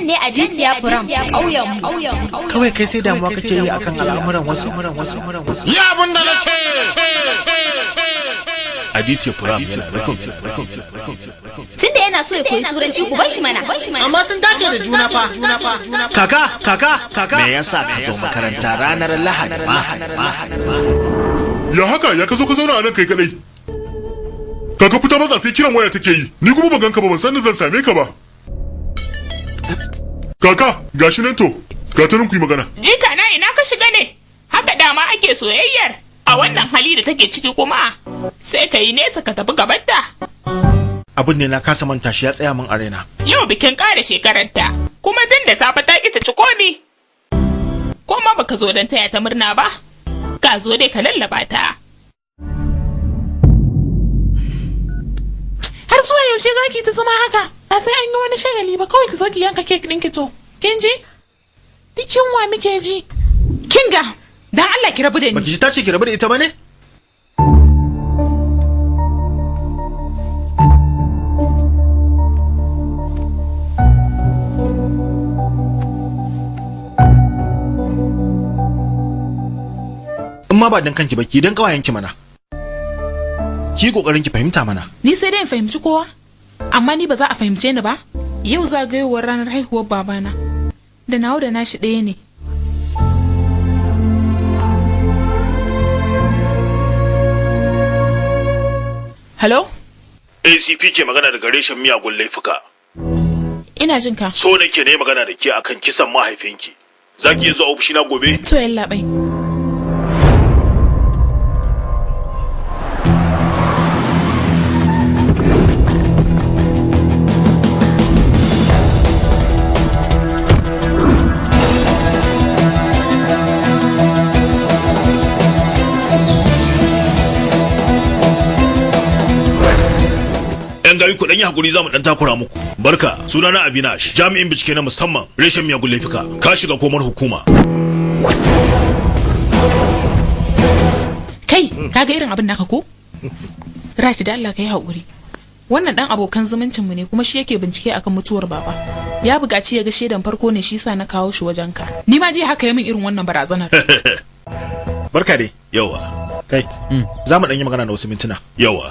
ne a Jitiyapuram, ƙauyen. Kawai kai sai damuwa kake yi akan al'amuran wasu. Yi abin da na ce! Aditya Puram yana nufin Tunda yana so ya koyi turanci, ku bar shi mana. Amma sun dace da juna fa. Kaka, kaka, kaka. Me yasa ka zo makaranta ranar Lahadi ma? Ya haka ya ka zo ka zauna a nan kai kadai? Kaka fita matsa sai kiran waya take yi. Ni kuma ban ganka ba, ban san da zan same ka ba. Kaka, gashi nan to. Ga ta nan ku yi magana. Jika na, ina ka shiga ne? Haka dama ake soyayyar. A wannan hali da take ciki kuma sai ka yi nesa ka tafi gabanta. Abin ne na kasa manta shi, ya tsaya min a raina. Yau bikin ƙara shekararta, kuma tun da safe ta ƙi ta ci komi. Ko ma baka zo don taya ta murna ba, ka zo dai ka lallaba ta. Har zuwa yaushe za ki ta zama haka? Ba sai an yi wani shagali ba, kawai ki zo ki yanka kek ɗin ki to. Kin ji? Duk yunwa muke ji. Kinga, dan Allah ki rabu da ni. Baki ji ta ce ki rabu da ita ba ne? In ma ba dan kanki ba, ki dan kawayenki mana. Ki yi kokarin ki fahimta mana. Ni sai dai in fahimci kowa, amma ni ba za a fahimce ni ba. Yau zagayowar ranar haihuwar babana. Da nawa da nashi ɗaya ne. Hello? ACP ke magana daga reshen miyagun laifuka. Ina jin ka. So nake ne magana da ke akan kisan mahaifinki. Za ki iya zuwa ofishina gobe? To yallaɓai. Yan gayu, ku dan yi hakuri, za mu dan takura muku. Barka, sunana Avinash, jami'in bincike na musamman reshen miyagun laifuka. Ka shiga komar hukuma. Kai, ka ga irin abin naka ko? Rashi, da Allah ka yi haƙuri. Wannan ɗan abokan zumuncinmu ne, kuma shi yake bincike akan mutuwar baba. Ya buƙaci ya ga shaidan farko ne, shi sa na kawo shi wajenka. Ni ma jiya haka ya min irin wannan barazanar. Barka dai. Yawa. Kai, za mu dan yi magana na wasu mintuna. Yawa.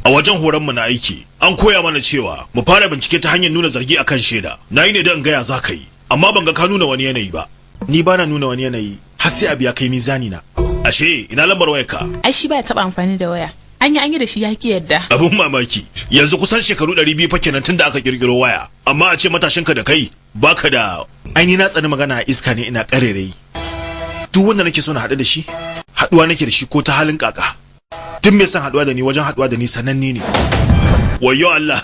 A wajen horonmu na aiki, an koya mana cewa mu fara bincike ta hanyar nuna zargi akan shaida. Na yi ne don in gaya za ka yi, amma ban ga ka nuna wani yanayi ba. Ni bana nuna wani yanayi har sai abu ya kai mizani na. Ashe, ina lambar wayarka? Ai shi baya taɓa amfani da waya. An yi an yi da shi ya ki yadda. Abun mamaki, yanzu kusan shekaru 200 fa kenan tun da aka kirkiro waya, amma a ce matashinka da kai baka da. Ai ni na tsani magana a iska ne, ina karerayi. Duk wanda nake so na haɗu da shi, haɗuwa nake da shi ko ta halin kaka. Duk mai son haɗuwa da ni, wajen haɗuwa da ni sananne ne. Wayyo Allah,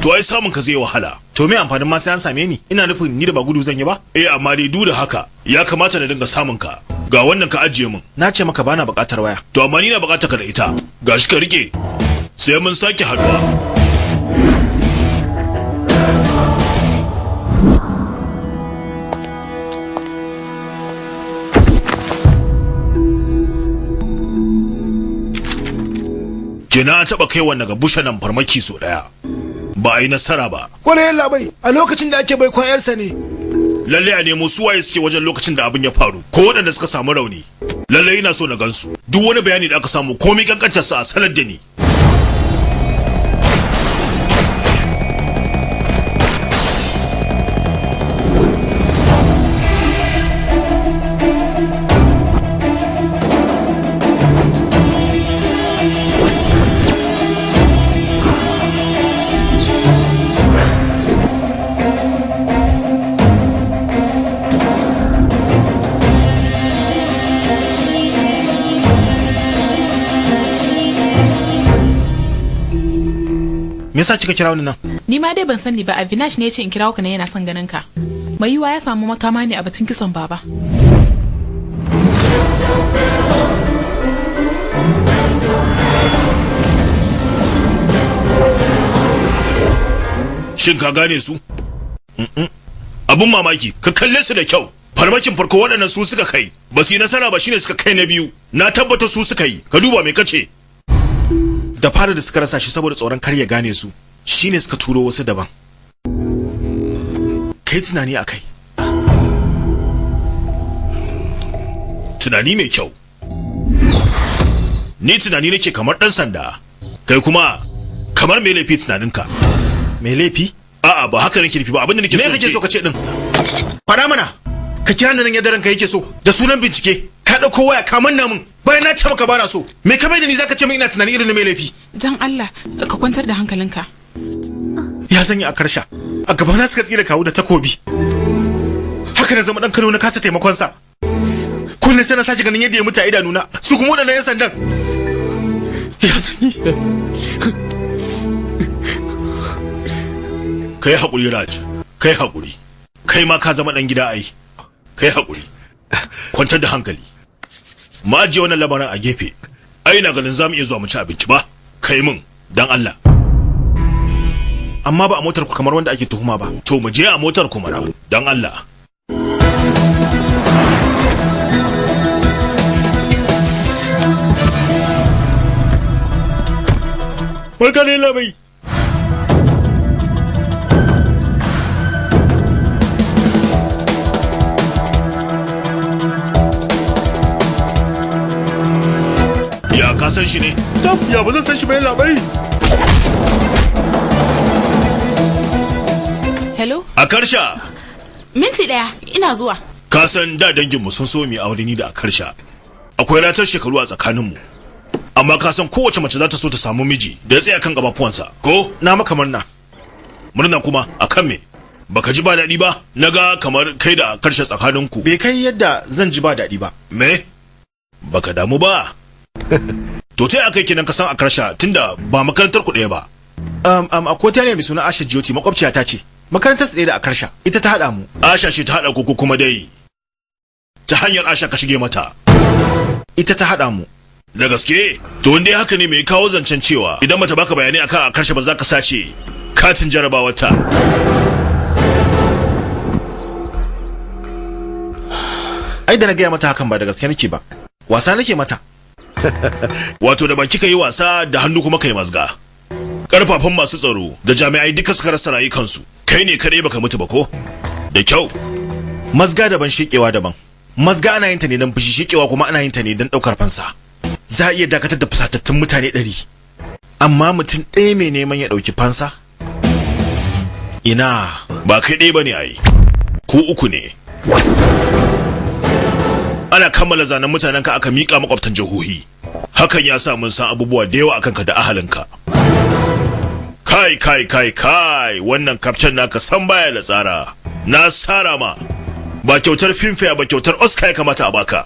to ai samun ka zai wahala. To me amfanin ma sai an same ni? Ina nufin ni da ba gudu zan yi ba? Eh, amma dai duk da haka ya kamata na dinga samun ka. Ga wannan, ka ajiye min. Na ce maka bana buƙatar waya. To amma ni na buƙatar ka da ita. Gashi ka rike. Sai mun sake haɗuwa. Kenan an taɓa kai wannan ga bushe nan farmaki sau ɗaya. Ba a yi nasara ba. Kwarai yallaɓai, a lokacin da ake bai kwayarsa ne. Lalle a nemo su waye suke wajen lokacin da abin ya faru, ko waɗanda suka samu rauni. Lalle ina so na gansu. Duk wani bayani da aka samu, komai kankantar sa, a sanar da ni. Me yasa kika kira wani nan? Ni ma dai ban sani ba, Avinash ne ya ce in kirawo ka ne, yana son ganin ka. Mai yiwuwa ya samu makama ne a batun kisan baba. Shin ka gane su? Abun mamaki, ka kalle su da kyau. Farmakin farko waɗannan su suka kai, ba su yi nasara ba, shine suka kai na biyu. Na tabbata su suka yi. Ka duba, me kace? Da fara da suka rasa shi saboda tsoron kar ya gane su, shine suka turo wasu daban. Kai tunani akai. Tunani mai kyau. Ni tunani nake kamar dan sanda, kai kuma kamar mai laifi tunaninka. Mai laifi? A'a, ba haka nake nufi ba. Abin da nake so. Me kake so ka ce din? Fara mana. Ka kira ni nan yadda ranka yake so da sunan bincike. Ka dauko waya ka manna min bayan na ce maka bana so. Me ka bai da ni zaka ce min ina tunani irin na mai laifi? Dan Allah ka kwantar da hankalinka. Ya sanya a karsha. A gaba na suka tsira kawu da takobi. Haka na zama dan Kano na kasa taimakon sa. Kullum sai na sake ganin yadda ya mutu a idanuna. Su kuma waɗannan 'yan sandan. Ya sanyi. Kai haƙuri Raj, kai haƙuri. Kai ma ka zama ɗan gida ai. Kai haƙuri. Kwantar da hankali. Mu ajiye wannan lamarin a gefe. Ai na ganin zamu iya zuwa mu ci abinci ba. Kai mun dan Allah. Amma ba a motar ku kamar wanda ake tuhuma ba. To mu je a motar ku mana dan Allah. Barka ne labai. Ya ka san shi ne? Tab, ya ba zan san shi ba labai. Hello? A karsha. Minti daya, ina zuwa. Ka san da danginmu sun so mu aure ni da a karsha. Akwai ratar shekaru a tsakaninmu. Amma ka san kowace mace za ta so ta samu miji da ya tsaya kan gabafuwansa, ko? Na maka murna. Murna kuma akan me? Baka ji ba daɗi ba? Naga kamar kai da karshe tsakaninku. Bai kai yadda zan ji ba daɗi ba. Me? Baka damu ba? To ta akai kenan ka san a karsha tunda ba makarantar ku ɗaya ba. Akwai ta ne mai suna Asha Jyoti, makwabciya ta ce. Makarantar su ɗaya da a karsha, ita ta haɗa mu. Asha ce ta haɗa ku ko kuma dai ta hanyar Asha ka shige mata. Ita ta haɗa mu. Da gaske? To wanda haka ne mai kawo zancen cewa idan bata baka bayanai akan a karshe ba za ka sace katin jarabawar ta. Ai da na gaya mata hakan ba da gaske nake ba. Wasa nake mata. Wato da baki ka yi wasa da hannu kuma ka yi mazga. Karfafan masu tsaro da jami'ai duka suka rasa rayukansu. Kai ne kadai baka mutu ba ko? Da kyau. Mazga daban, shekewa daban. Mazga ana yin ta ne don fushi, shekewa kuma ana yin ta ne don daukar fansa. Za a iya dakatar da fusatattun mutane 100, amma mutum ɗaya mai neman ya ɗauki fansa? Ina. Ba kai ɗaya bane ai. Ku uku ne. Ana kammala zanen mutanenka aka miƙa makwabtan jihohi. Hakan ya sa mun san abubuwa da yawa akan ka da ahalinka. Kai kai kai kai, wannan kaftan naka san baya da tsara. Na sara ma. Ba kyautar Filmfare ba, kyautar Oscar ya kamata a baka.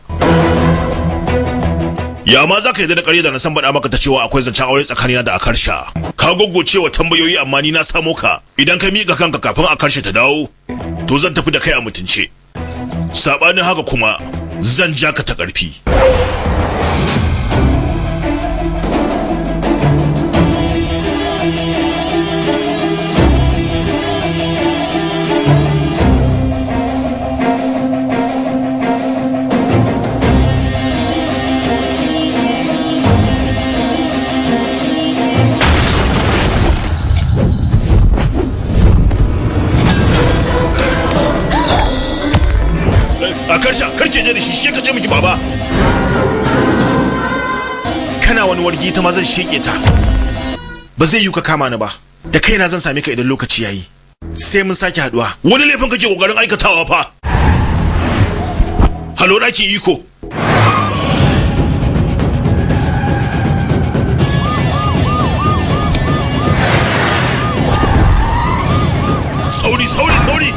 Ya ma za ka yi da ƙarya da na san baɗa maka ta cewa akwai zancen aure tsakanina da Akarsha. Ka goggocewa tambayoyi amma ni na samo ka. Idan ka miƙa kanka kafin Akarsha ta dawo, to zan tafi da kai a mutunce. Saɓanin haka kuma zan ja ka ta ƙarfi. A karsha, karke je da shi, shi ka ce miki baba. Kana wani wargi, ita ma zan sheke ta. Ba zai yiwu ka kama ni ba. Da kaina zan same ka idan lokaci yayi. Sai mun sake haduwa. Wani laifin kake kokarin aikatawa fa? Halo daki iko. Sauri sauri sauri.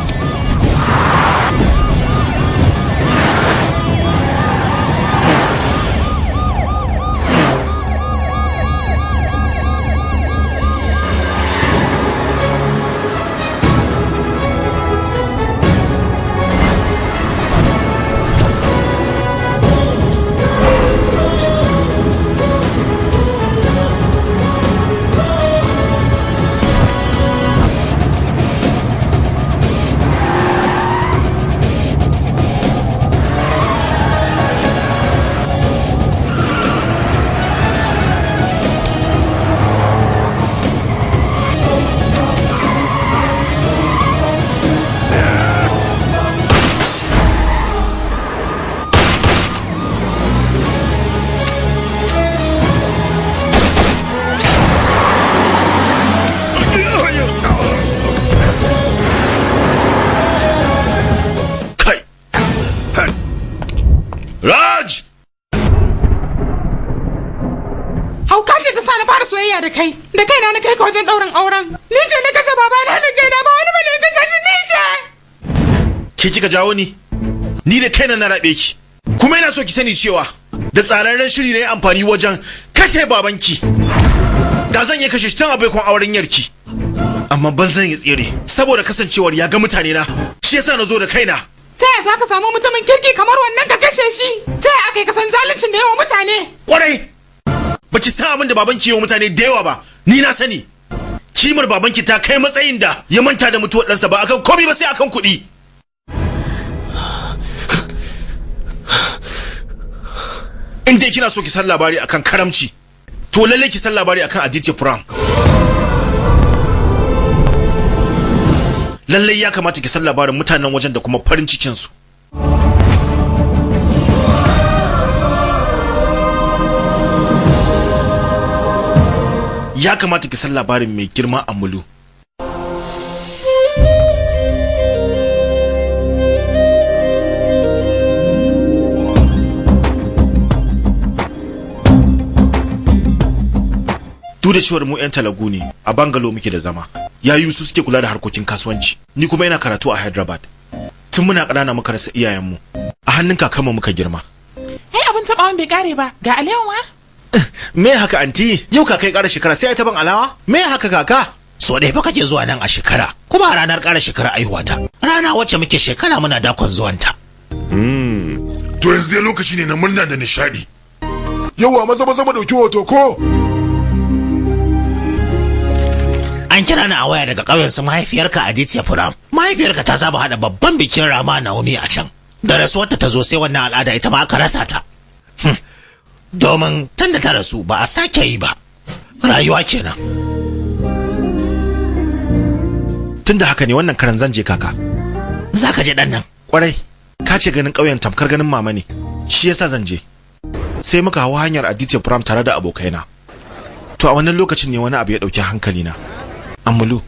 ɗaurin auren. Ni ce na kashe babana da kaina, ba wani bane ya kashe shi, ni ce. Ke kika jawo ni? Ni da kaina na rabe ki. Kuma ina so ki sani cewa da tsararren shiri na yi amfani wajen kashe babanki. Da zan iya kashe shi tun a baikon auren yarki. Amma ban zan yi tsere saboda kasancewar ya ga mutane na. Shi yasa na zo da kaina. Ta yaya za ka samu mutumin kirki kamar wannan ka kashe shi? Ta yaya aka yi kasan zaluncin da yawa mutane? Kwarai! Baki san abin da babanki yawa mutane da yawa ba, ni na sani. Kimar babanki ta kai matsayin da ya manta da mutuwar ɗansa ba akan komai ba sai akan kuɗi. In dai kina so ki san labari akan karamci, to lalle ki san labari akan Aditya Puram. Lallai ya kamata ki san labarin mutanen wajen da kuma farin cikin su. Ya kamata ki san labarin mai girma Amulu. Duk da cewar mu 'yan talagu ne, a Bangalo muke da zama. Yayu su suke kula da harkokin kasuwanci. Ni kuma ina karatu a Hyderabad. Tun muna ƙanana muka rasa iyayenmu. A hannun kakanmu muka girma. Ai abin tabawan bai kare ba. Ga alewa ma. Me haka anti? Yau kaka ya ƙara shekara sai ai ta ban alawa? Me haka kaka? So ɗaya fa kake zuwa nan a shekara, kuma a ranar ƙara shekara aihuwata. Rana wacce muke shekara muna dakon zuwanta. To yanzu dai lokaci ne na murna da nishaɗi. Yawa maza maza mu ɗauki hoto ko? An kira ni a waya daga ƙauyen su mahaifiyarka Aditya Puram. Mahaifiyarka ta saba haɗa babban bikin Rama Naomi a can. Da rasuwarta ta zo sai wannan al'ada ita ma aka rasa ta. Domin tun da ta rasu ba a sake yi ba. Rayuwa kenan. Tun da haka ne wannan karan zan je kaka. Za ka je ɗan nan? Kwarai. Ka ce ganin ƙauyen tamkar ganin mama ne. Shi yasa zan je. Sai muka hau hanyar Aditya Puram tare da abokaina. To a wannan lokacin ne wani abu ya ɗauki hankalina. Amulu.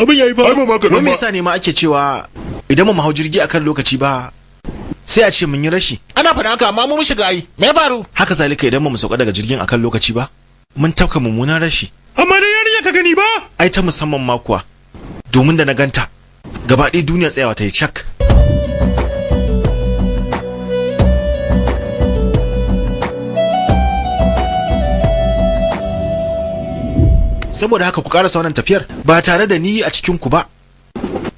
Abin yayi ba. Ai ba ma kaɗan Wai me ba. yasa ne ma ake cewa idan mu hau jirgi akan lokaci ba sai a ce mun yi rashi. Ana faɗa haka amma mu shiga ai. Me ya faru? Haka zalika idan mu sauka daga jirgin akan lokaci ba mun tafka mummunan rashi. Amma dai yarinya ka gani ba? Ai ta musamman ma kuwa domin da na ganta gaba ɗaya duniya tsayawa ta yi cak. Saboda haka ku karasa wannan tafiyar ba tare da ni a cikin ku ba.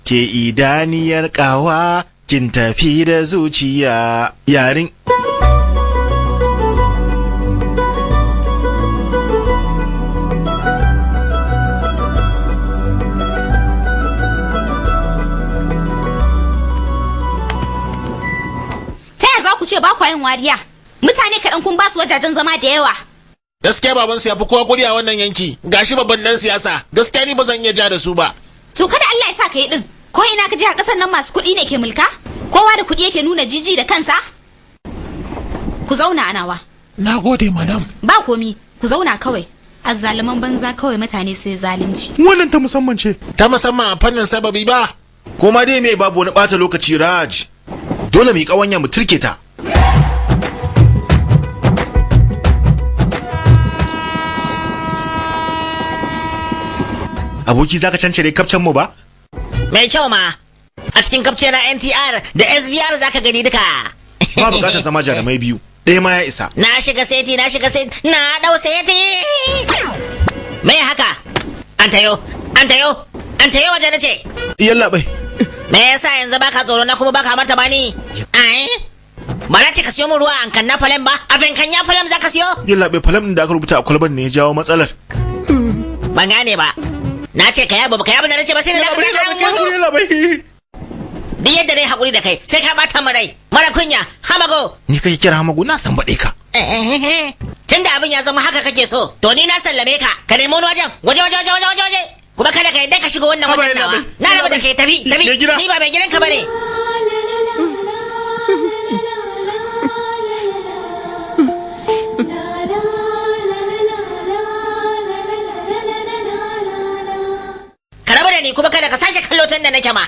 Ke idaniyar kawa kin tafi da zuciya yarin. Ta yaya za ku ce ba kwa yin wariya? Mutane kaɗan kun ba su wajajen zama da yawa. Gaskiya babansu ya fi kowa kuɗi a wannan yanki. Gashi babban ɗan siyasa. Gaskiya ni ba zan iya ja da su ba. To kada Allah ya sa ka yi ɗin. Ko ina ka je a ƙasar nan masu kuɗi ne ke mulka? Kowa da kuɗi yake nuna jiji da kansa? Ku zauna a nawa. Na gode madam. Ba komi, ku zauna kawai. Azzaluman banza kawai mutane sai zalunci. Wannan ta musamman ce. Ta musamman a fannin sababi ba. Koma dai me babu wani ɓata lokaci Raj. Dole mu yi ƙawanya mu turke ta. Aboki zaka cancare kafcan mu ba? Mai kyau ma. A cikin kafce na NTR da SVR zaka gani duka. Ba bukatar zama jarumai biyu. Ɗaya ma ya isa. Na shiga seti, na shiga seti, na dau seti. Me haka? An tayo, an tayo, an tayo waje na ce. Yalla bai. Me yasa yanzu baka tsoro na kuma baka martaba ni? Ai? Ba na ce ka siyo min ruwa a Ankanna Falem ba? A Venkanya Falem za ka siyo? Yallaɓai, falem ɗin da aka rubuta a kwalban ne ya jawo matsalar. Ban gane ba. Na ce ka yaba, ka yaba na ce ba, sai da ka Yallaɓai, musu. yallaɓai. Duk yadda dai hakuri da kai sai ka bata min rai. Mara kunya, hamago. Ni kake kira hamago? Na san baɗe ka. Tunda abin ya zama haka kake so, to ni na sallame ka. Ka nemi wani wajen, waje waje waje waje waje waje. Kuma kada ka yadda ka shigo wannan Haba, wajen nawa. yallaɓai. Na rabu da kai, tafi tafi. Mai gida. Ni ba mai gidanka bane. Ka rabu da ni, kuma kada ka sake kallo tun da nake ma.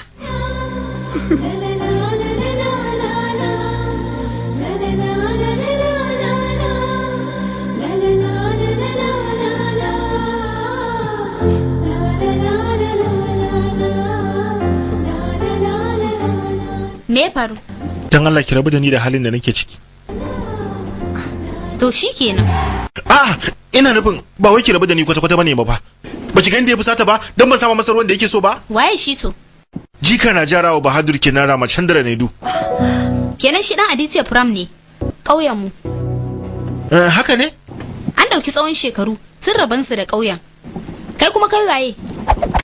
Me ya faru? Dan Allah ki rabu da ni da halin da nake ciki. To shikenan. A'a, ina nufin ba wai ki rabu da ni kwata-kwata bane ba fa. Ba ki ga inda ya fusata ba dan ban sama masa ruwan da yake so ba? Waye shi to? Jika na jarawa Bahadur kenan, Ramachandra Naidu. Kenan shi dan Aditya Pram ne. Ƙauyen mu. Eh, haka ne? An ɗauki tsawon shekaru sun rabansu da ƙauyen. Kai kuma kai waye?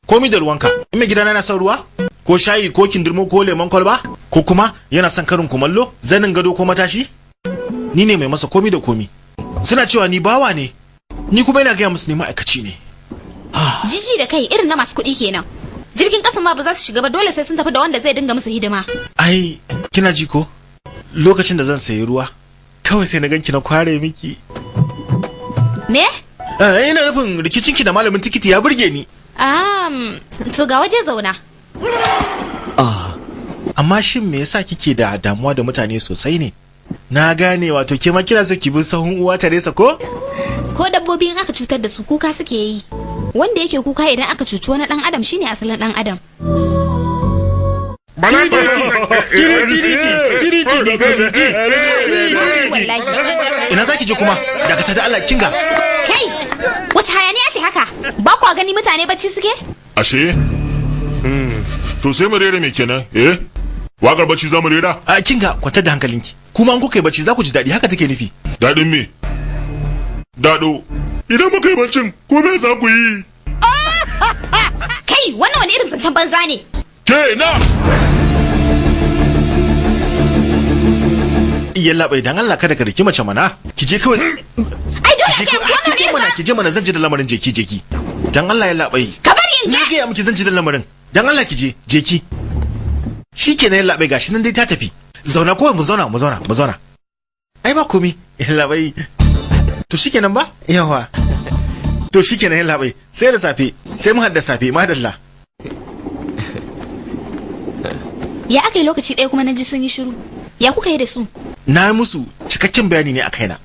Komi da ruwanka. In mai gidana yana son ruwa? Ko shayi ko kindirmo ko lemon kwalba? Ko kuma yana son karin kumallo, zanin gado ko matashi? Ni ne mai masa komi da komi. Suna cewa ni bawa ne. Ni kuma ina gaya musu ni ma'aikaci ne. Jiji da kai irin na masu kuɗi kenan. Jirgin ƙasa ma ba za su shiga ba, dole sai sun tafi da wanda zai dinga musu hidima. Ai, kina ji ko? Lokacin da zan sayi ruwa, kawai sai na ganki na kware miki. Me? Eh, ina nufin rikicinki da malamin tikiti ya burge ni. To ga waje, zauna. Amma shin me yasa kike da damuwa da mutane sosai ne? Na gane, wato ke ma kina so ki bi sahun uwa Teresa ko? Ko dabbobi in aka cutar da su kuka suke yi. Wanda yake kuka idan aka cuci wani ɗan adam shine asalin ɗan adam. Wallahi. Ina zaki je kuma? Dakata da Allah, kinga. Kai, wace hayaniya ce haka? Ba kwa gani mutane bacci suke? Ashe? To sai mu rera me kenan? Eh? Wakar bacci za mu rera? A kinga, kwantar da hankalinki. Kuma an kuka yi bacci za ku ji daɗi, haka take nufi. Daɗin me? Daɗo. Idan muka yi baccin, ko me za ku yi? Kai, wannan wani irin zancen banza ne? Ke na! Yallaɓai, dan Allah kada ka riki mace mana. Ki je kawai. Ai dole Ki ake je wannan ki je wani mana, irin ki je mana, zan ji da lamarin, jeki jeki. Dan Allah yallaɓai. Ka bari in Na ga. gaya miki zan ji da lamarin. Dan Allah ki je, jeki. Shikenan yallaɓai, gashi nan dai ta tafi. Zauna kawai, mu zauna, mu zauna, mu zauna. Ai ba komi, yallaɓai. To shikenan ba? Yawa. To shikenan yallaɓai, sai da safe, sai mu hadda safe, madalla. Ya aka yi lokaci ɗaya kuma na ji sun yi shiru. Ya kuka yi da su? Na yi musu cikakken bayani ne a kaina.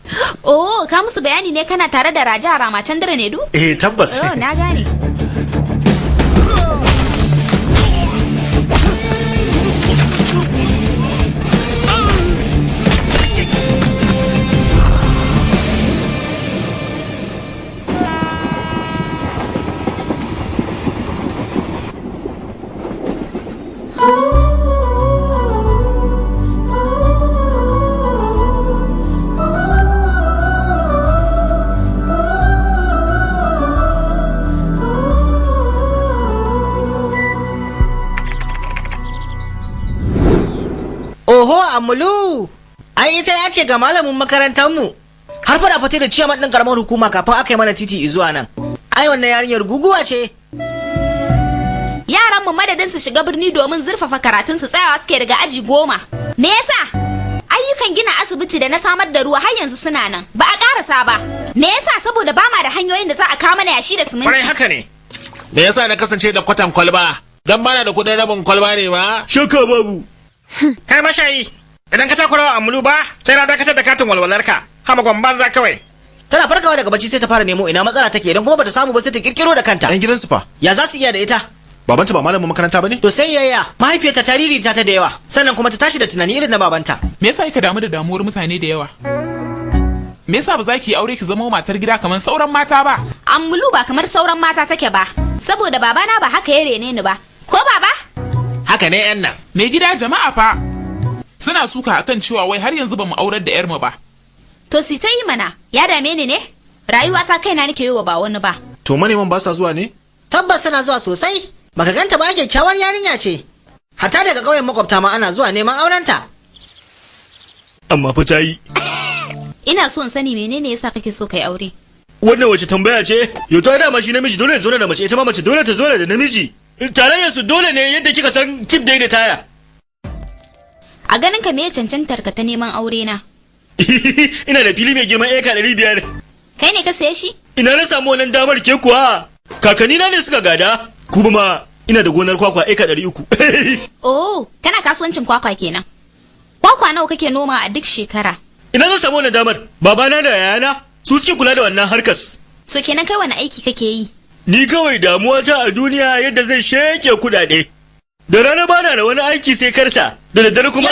Oh, ka musu bayani ne kana tare da Raja Ramachandra ne du? Eh, tabbas. Oh, na gane. Oho, Amulu! Ai ita ya ce ga malamin makarantar mu. Har fada fate da ciyaman din karamar hukuma kafin aka yi mana titi zuwa nan. Ai wannan yarinyar guguwa ce. Yaran mu madadin su shiga birni domin zurfafa karatun su, tsayawa suke daga aji 10. Me yasa? Ayyukan gina asibiti da na samar da ruwa har yanzu suna nan. Ba a karasa ba. Me yasa? Saboda ba ma da hanyoyin da za a kawo mana yashi da siminti. Kwarai, haka ne. Me yasa na kasance da kwatan kwalba? Dan bana da kudin rabin kwalba ne ba? Shakka babu. Kai mashayi, idan ka takura wa Amulu ba, sai na dakatar da katin walwalarka. Hamagon banza kawai. Tana farkawa daga bacci sai ta fara nemo ina matsala take, idan kuma bata samu ba sai ta kirkiro da kanta. Ɗan gidansu fa? Ya za su iya da ita? Babanta ba malamin makaranta bane? To sai yaya? Mahaifiyarta ta ririta ta da yawa, sannan kuma ta tashi da tunani irin na babanta. Me yasa kika damu da damuwar mutane da yawa? Me yasa ba za ki yi aure ki zama matar gida kamar sauran mata ba? Ammulu ba kamar sauran mata take ba. Saboda babana ba haka ya rene ni ba. Ko baba? Haka ne yan nan. Mai gida, jama'a fa Suna suka akan cewa wai har yanzu bamu aurar da 'yarmu ba. To si ta yi mana, ya dame ni ne? Rayuwa ta kaina nake yi wa ba wani ba. To maneman ba sa zuwa ne? Tabbas suna zuwa sosai. Baka ganta ba, kyakkyawar yarinya ce. Hatta daga ƙauyen makwabta ma ana zuwa neman aurenta. Amma fa ta yi. Ina so in sani menene yasa kake so kai aure? Wannan wace tambaya ce? Yau ta dama shi namiji dole ya zauna da mace, ita ma mace dole ta zauna da namiji. Tarayyar su dole ne yadda kika san tip dai da taya. A ganin ka me cancantar ka ta neman aure na? Ina da fili mai girman eka 500. Kai ne ka saye shi? Ina na samu wannan damar ke kuwa? Kakanni na ne suka gada. Kuma ma ina da gonar kwakwa eka 300. Oh, kana kasuwancin kwakwa kenan. Kwakwa nawa kake noma a duk shekara? Ina zan samu wannan damar? Babana da yayana su suke kula da wannan harkas. So kenan kai wani aiki kake yi? Ni kawai damuwa ta a duniya yadda zan sheke kudade. Da rana bana da wani aiki sai karta, da daddare kuma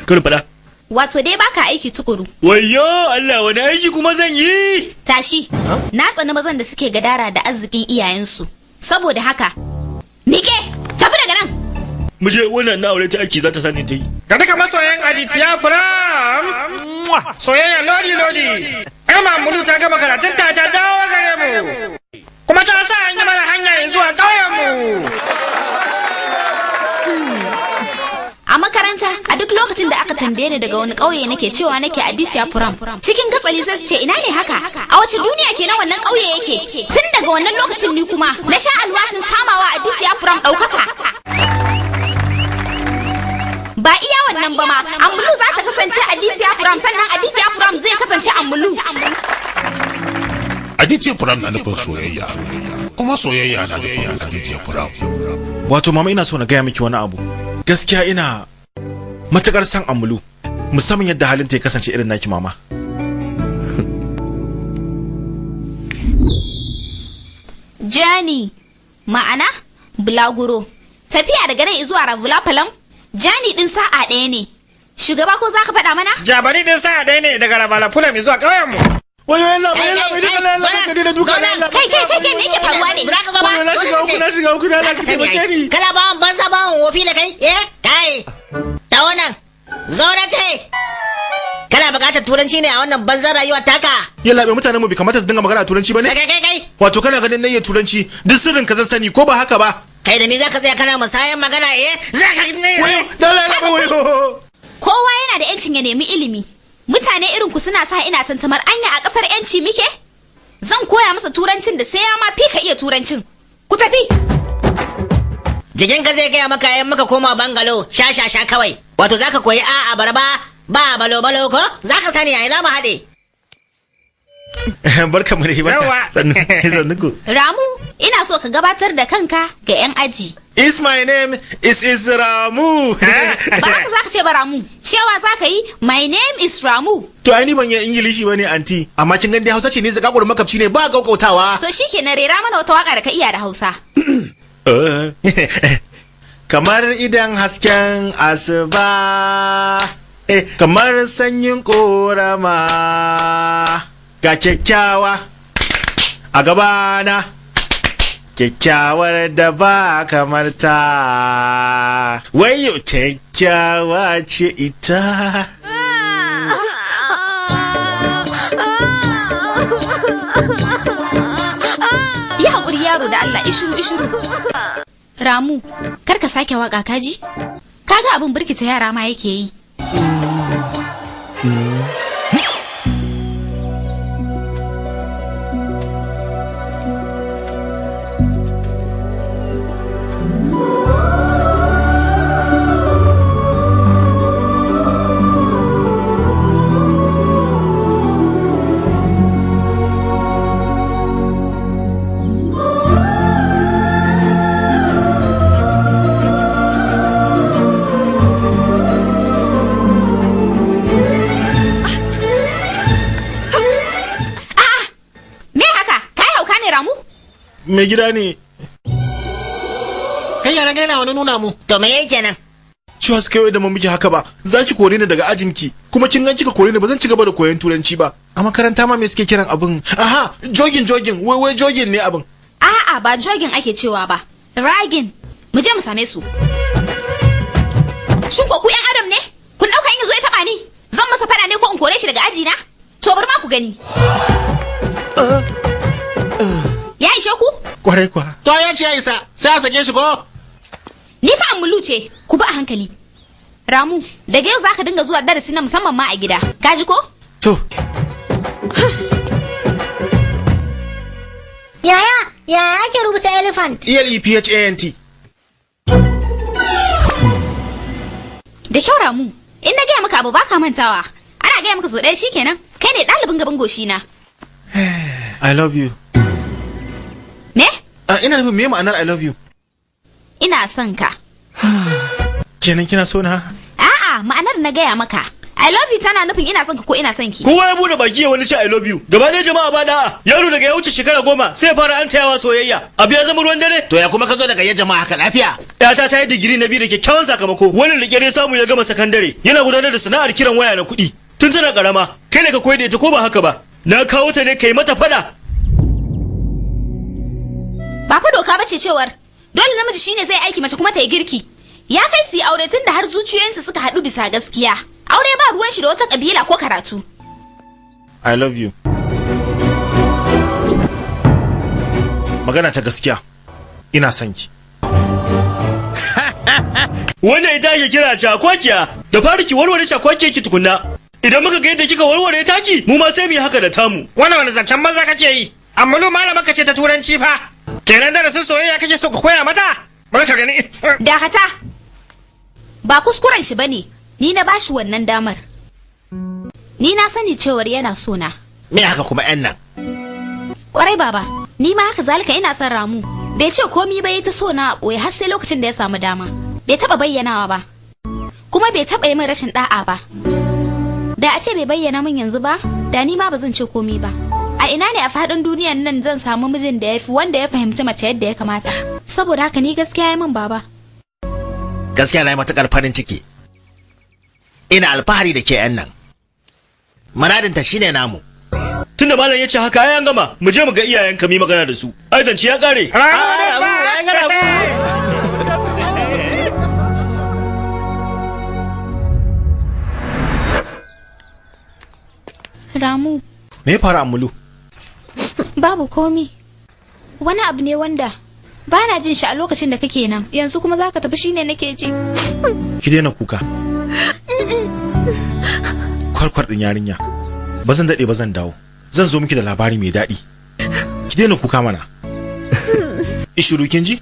kar fada. Wato dai baka aiki tukuru. Wayyo Allah, wani aiki kuma zan yi? Tashi, na tsani mazan da suke gadara da arzikin iyayensu. Saboda haka, mike, tafi daga nan. Mu je, wannan na aure ta aiki za ta sani ta yi. Ga duka masoyan Aditya Furam. Soyayya lodi lodi. Yar Mamulu ta gama karatun ta ta dawo gare mu. Kuma ta sa an yi mana hanya zuwa ƙauyen mu. A makaranta, a duk lokacin da aka tambaye ni daga wani ƙauye nake, cewa nake Aditya Puram. Cikin gatsali sai su ce ina ne haka? A wace duniya kenan wannan ƙauye yake? Tun daga wannan lokacin ni kuma na sha alwashin samawa Aditya Puram ɗaukaka. Ba iya wannan ba ma, Amulu za ta kasance Aditya Puram, sannan Aditya Puram zai kasance Amulu. Aditya Puram na nufin soyayya, kuma soyayya na nufin Aditya Puram. Wato mama, ina so na gaya miki wani abu. Gaskiya ina matukar san Amulu, musamman yadda halinta ya kasance irin naki mama. Journey, ma'ana bulaguro. Tafiya daga nan zuwa Ravulapalam, journey din sa'a ɗaya ne. Shugaba, ko za ka faɗa mana? Jabari din sa'a ɗaya ne daga Ravulapalam zuwa ƙauyen mu. Wayo yalla bai, yalla bai, duka yalla bai, ka daina duka yalla. Kai kai kai kai, me yake faruwa ne? Za ka zo ba? Wayo, na shiga uku, na shiga uku, na Allah ka taimake ni. Kana bawan banza, bawan wofi da kai? Eh? Kai. Ta wannan. Zo na ce. Kana buƙatar turanci ne a wannan banzan rayuwar taka? Yalla bai, mutanen mu bai kamata su dinga magana turanci bane? Kai kai kai. Wato kana ganin na iya turanci duk sirrin ka zan sani, ko ba haka ba? Kai da ni zaka tsaya kana musayan magana, eh? Zaka Wayo, dala yalla bai, wayo. Kowa yana da 'yancin ya nemi ilimi. Mutane irin ku suna sa ina tantamar anya a kasar 'yanci muke? Zan koya masa turancin da sai ya ma fi ka iya turancin. Ku tafi. Jikinka zai gaya maka yan muka koma bangalo sha sha sha kawai. Wato zaka koyi a abarba ba balo balo, ko? Zaka sani a ina mu haɗe. Barka mu dai, barka. Sannu sannu ku. Ramu, ina so ka gabatar da kanka ga 'yan aji. Is my name is Ramu. Ba haka zaka ce ba Ramu, cewa zaka yi my name is Ramu. To ai ni ban yi Ingilishi bane anti, amma kin gan dai Hausa ce, ne zakakurin makabci ne ba gaukautawa. To shikenan, rera mana wata waka da ka iya da Hausa. Kamar idan hasken asuba, kamar sanyin korama, ga kyakkyawa a gabana, kyakkyawar da ba kamar ta, wayo kyakkyawa ce ita. Yi haƙuri yaro da Allah, ishuru ishuru. Ramu, kar ka sake waka kaji? Kaga abin birkita yara ma yake yi. Me haka? Kai hauka ne Ramu? Mai gida ne. Kai yaran gaina wani nuna mu. To me yake nan? Cewa suka yi da mu muke haka ba, za ki kore ni daga ajinki, kuma kin gan kika kore ni ba zan ci gaba da koyon turanci ba. A makaranta ma me suke kiran abin? Aha, jogin jogin, wai wai jogin ne abin. A'a, ba jogin ake cewa ba. Ragin. Mu je mu same su. Shin ko ku 'yan adam ne? Kun ɗauka amfani? Zan masa fada ne ko in kore shi daga aji na? To bari ma ku gani. Ya ishe ku? Kwarai kuwa. To ya ce ya isa, sai a sake shi ko? Ni fa Ammulu ce, ku bi a hankali. Ramu, daga yau zaka dinga zuwa darasi na musamman ma a gida. Ka ji ko? To. Yaya, yaya ake rubuta elephant? E-L-E-P-H-A-N-T. Da kyau Ramu, in na gaya maka abu baka mantawa. Ana gaya maka so ɗaya shikenan. Kai ne ɗalibin gaban goshi na. I love you. Me? Ina nufin me ma'anar I love you? Ina son ka. Kenan kina so na? A'a, ma'anar na gaya maka. I love you tana nufin ina son ka ko ina son ki. Kowa ya bude baki ya wani ce I love you. Gaba ɗaya jama'a ba da'a. Yaro daga ya wuce shekara 10 sai ya fara an tayawa soyayya. Abu ya zama ruwan dare. To ya kuma ka zo daga ya jama'a haka lafiya? Yata ta yi digiri na 2 da kyakkyawan sakamako. Wannan da kyar ya samu ya gama sakandare. Yana gudanar da sana'ar kiran waya na kuɗi. Tun tana karama, kai ne ka koyar da ita ko ba haka ba? Na kawo ta ne kai mata fada. Ba fa doka bace cewar dole namiji shine zai aiki mace kuma ta yi girki. Ya kai su yi aure tun da har zuciyoyinsu suka haɗu bisa gaskiya. Aure ba ruwan shi da wata kabila ko karatu. I love you. Magana ta gaskiya. Ina son ki. Wannan ita ake kira cakwakiya. Da fari ki warware cakwakiyar ki tukunna. Idan muka ga yadda kika warware taki, mu ma sai mu yi haka da tamu. Wannan wani zancen maza kake yi? Ammulu malama kace ta turanci fa. Kenan darasin soyayya kake so ka koya mata? Bari ka gani. Dakata. Ba kuskuren shi bane. Ni na bashi wannan damar. Ni na sani cewar yana so na. Me haka kuma yan nan? Kwarai baba, ni ma haka zalika ina son Ramu. Bai ce komi ba ya ta so na a ɓoye har sai lokacin da ya samu dama. Bai taɓa bayyanawa ba. Kuma bai taɓa yi min rashin ɗa'a ba. Da a ce bai bayyana min yanzu ba, da ni ma ba zan ce komi ba. A ina ne a faɗin duniyan nan zan samu mijin da ya fi wanda ya fahimci mace yadda ya kamata. Saboda haka ni gaskiya ya min baba. Gaskiya na yi matuƙar farin ciki. Ina alfahari da ke yan nan. Muradinta shine namu. Tunda malam ya ce haka ai an gama, mu je mu ga iyayenka mu yi magana da su. Ai dance ya kare. Ramu. Me ya faru Ammulu? Babu komi. Wani abu ne wanda ba na jin shi a lokacin da kake nan. Yanzu kuma za ka tafi shine nake ji. Ki daina kuka. Kwarkwar din yarinya. Ba zan daɗe ba zan dawo. Zan zo miki da labari mai daɗi. Ki daina kuka mana. Ishiru kin ji?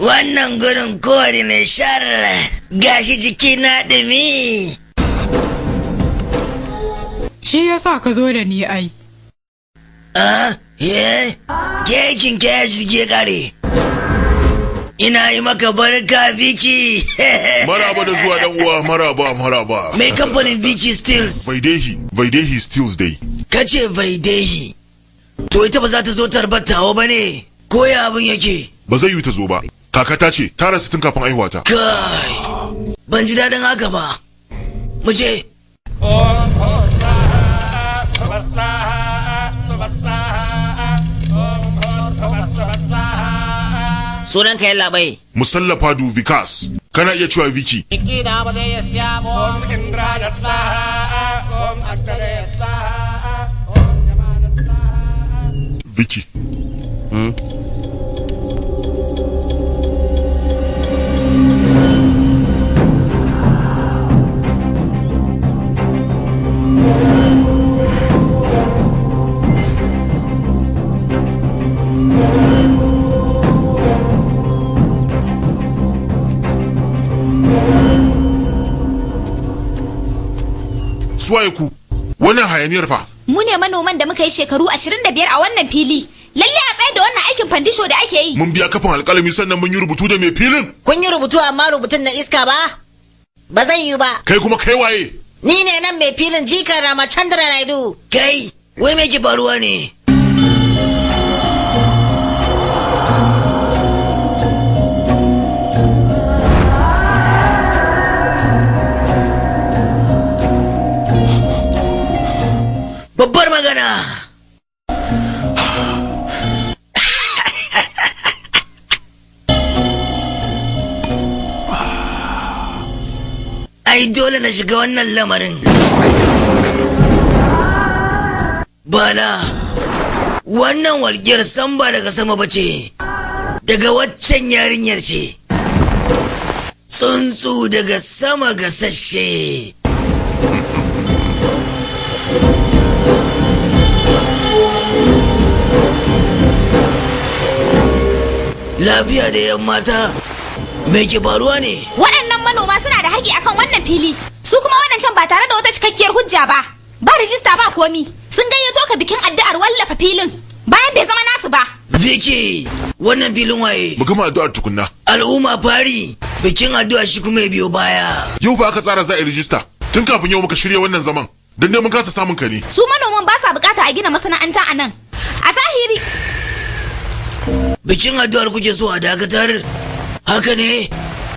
Wannan gurin kore ne shar gashi jiki na ɗumi. Shi ya sa ka zo da ni ai. Ah, ye, kekin ke jiki ya kare. Ina yi maka barka Vicky. Maraba da zuwa dan uwa, maraba, maraba. Mai kamfanin Vicky Steels. Vaidehi, Vaidehi Steels dai. Kace Vaidehi. To ita ba za ta zo tarbatawa ba ne? Ko ya abin yake? Ba zai yi ta zo ba. Kaka ta ce ta rasu tun kafin aihuwata. Kai, ban ji daɗin haka ba. Mu je. Sunan ka yalla bai. Musallafadu Vikas. Kana iya cewa Vicky. Vicky. Suwaye ku? Wannan hayaniyar fa. Mu ne manoman da muka yi shekaru 25 a wannan fili. Lalle a tsayar da wannan aikin fandisho da ake yi. Mun biya kafin alƙalami sannan mun yi rubutu da mai filin. Kun yi rubutu amma rubutun na iska ba? Ba zai yi ba. Kai kuma kai waye? Ni ne nan mai filin jikan Ramachandra Naidu. Kai, wai me ke faruwa ne? Babbar magana. Ai dole na shiga wannan lamarin. Bala, wannan walƙiyar san ba daga sama ba ce, daga waccan yarinyar ce. Tsuntsu daga sama gasasshe. Lafiya da yan mata, me ke faruwa ne? Waɗannan manoma suna da haƙƙi akan wannan fili, su kuma waɗancan ba tare da wata cikakkiyar hujja ba. Ba rijista ba komi, sun gayyato ka bikin addu'ar wallafa filin bayan bai zama nasu ba. Vicky, wannan filin waye? Mu gama addu'ar tukunna. Al'umma fari, bikin addu'a shi kuma ya biyo baya. Yau ba aka tsara za a yi rijista, tun kafin yau muka shirya wannan zaman. Dan dai mun kasa samun ka ne. Su manoman ba sa bukata a gina masana'anta a nan. A zahiri. Bikin addu'ar kuke so a dakatar? Haka ne?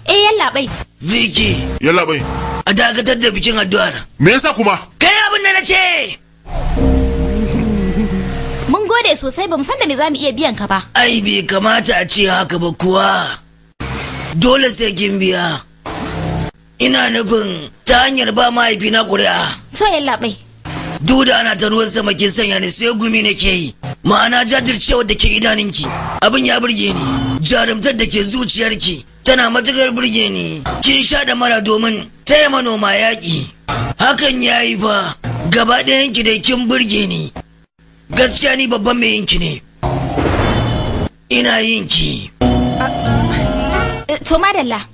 Eh, yallaɓai. Vicky. Yallaɓai. A dakatar da bikin addu'ar. Me yasa kuma? Kai abin da na ce! Mun gode sosai, bamu san da me zamu iya biyan ka ba. Ai bai kamata a ce haka ba kuwa. Dole sai kin biya. Ina nufin ta hanyar ba mahaifina ƙuri'a. To yallaɓai. Duk da ana ta ruwan sama kin sanya ni sai gumi nake yi. Ma'ana jajircewar da ke idaninki abin ya burge ni. Jarumtar da ke zuciyarki tana matukar burge ni. Kin sha da mara domin taya manoma yaƙi. Hakan ya yi fa gaba ɗayanki dai kin burge ni. Gaskiya ni babban mai yinki ne. Ina yinki. To madalla.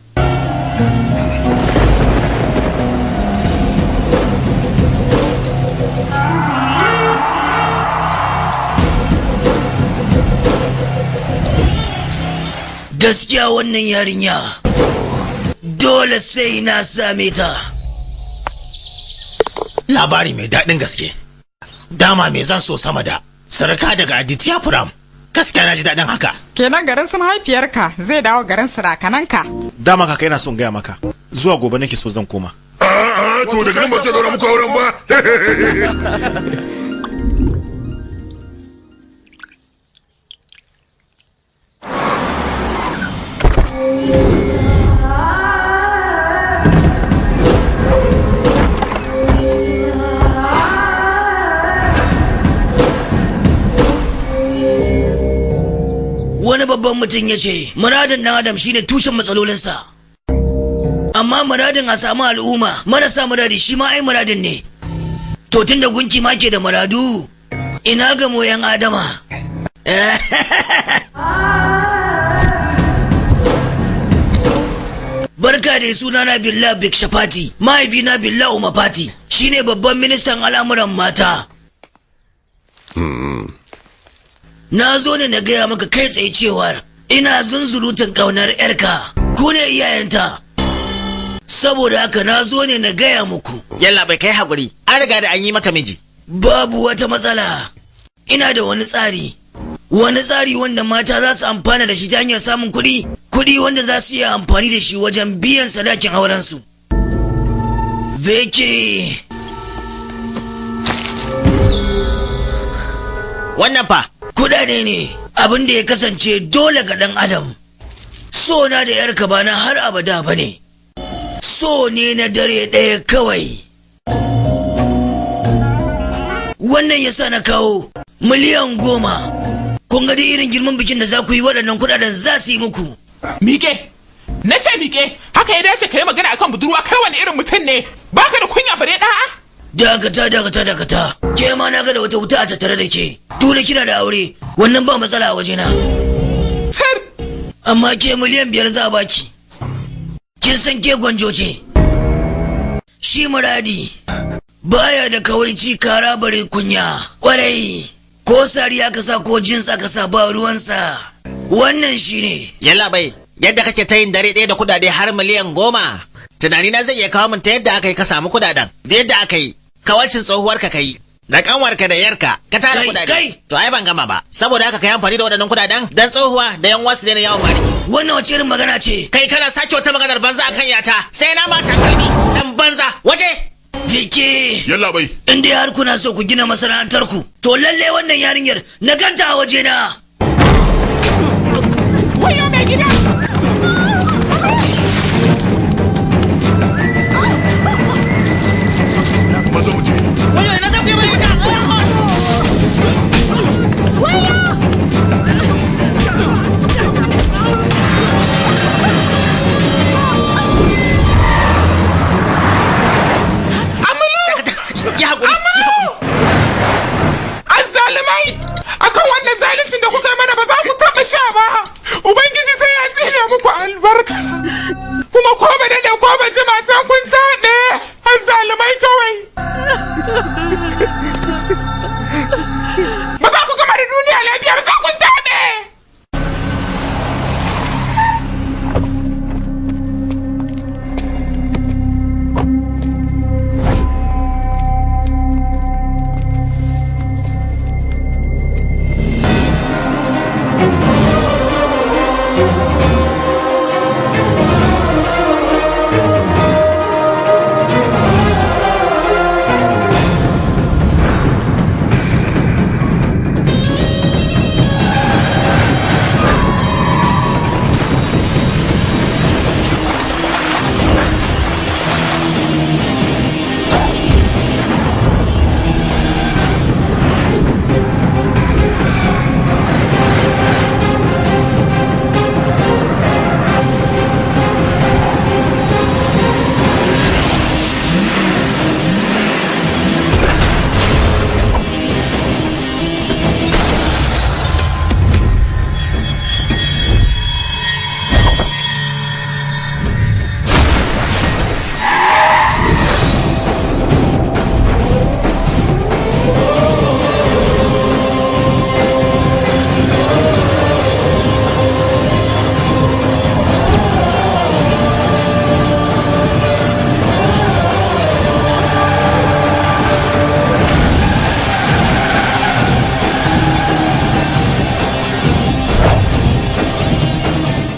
Gaskiya wannan yarinya dole sai na same ta. Labari mai daɗin gaske. Dama me zan so sama da sarka daga Aditya Puram. Gaskiya na ji daɗin haka. Kenan garin su mahaifiyarka zai dawo garin sarakananka. Dama kaka ina son gaya maka. Zuwa gobe nake so zan koma. A'a, to daga nan ba sai daura muku auren ba. Wani babban mutum ya ce, muradin ɗan adam shine tushen matsalolinsa. Amma muradin a samu al'umma marasa muradi shi ma ai muradin ne. To tun da gunki ma ke da muradu, ina ga moyan adama. Barka da sunana Billah Bikshapati, mahaifina Billah Umapati, shine babban ministan al'amuran mata. Na zo ne na gaya maka kai tsaye cewar ina zunzurutun ƙaunar 'yarka, ku ne iyayenta. Saboda haka na zo ne na gaya muku. Yalla bai kai haƙuri, an riga da an yi mata miji. Babu wata matsala. Ina da wani tsari. Wani tsari wanda mata za su amfana da shi ta hanyar samun kuɗi, kuɗi wanda za su iya amfani da shi wajen biyan sadakin aurensu. Vicky. Wannan fa? Kuɗaɗe ne abin da ya kasance dole ga ɗan adam. So na da yarka ba na har abada ba ne. So ne na dare ɗaya kawai. Wannan ya sa na kawo 10,000,000. Kun ga dai irin girman bikin da za ku yi, waɗannan kuɗaɗen za su yi muku. Miƙe! Na ce miƙe! Haka ya dace ka yi magana akan budurwa, kai wani irin mutum ne? Baka da kunya bare ɗa'a? Dakata, dakata, dakata. Ke ma na ga da wata wuta a tattare da ke. Dole kina da aure, wannan ba matsala a wajena. Sir! Amma ke 5,000,000 za a baki. Kin san ke gwanjo ce. Shi muradi baya da kawaici kara bare kunya. Kwarai. Ko sari aka sa ko jins aka sa ba ruwansa. Wannan shine. Yalla bai, yadda kake ta yin dare ɗaya da kudade har 10,000,000. Tunani na zai iya kawo min ta yadda aka yi ka samu kudaden, da yadda aka yi kawalcin tsohuwarka ka yi, da kanwarka da yarka ka tara kudade. To ai ban gama ba, saboda haka ka yi amfani da waɗannan kudaden dan tsohuwa da yan wasu daina yawon bariki. Wannan wace irin magana ce? Kai kana sake wata maganar banza akan yata, sai na mata kalmi dan banza waje. Viki! Yalla bai. In dai har kuna so ku gina masana'antar ku, to lalle wannan yarinyar na ganta a waje na. Wayo mai gida! Maza mu je. Wayo ina za ku yi mai wuta? Wayo! Ya haƙuri. Azzalumai! Akan wannan zaluncin da kuka yi mana ba za ku taɓa sha ba! Ubangiji sai ya tsine muku albarka! Kuma ko ba daɗe ko ba jima sai kun taɗe! Azzalumai kawai! Ba za ku gama da duniya lafiya ba sai kun taɗe!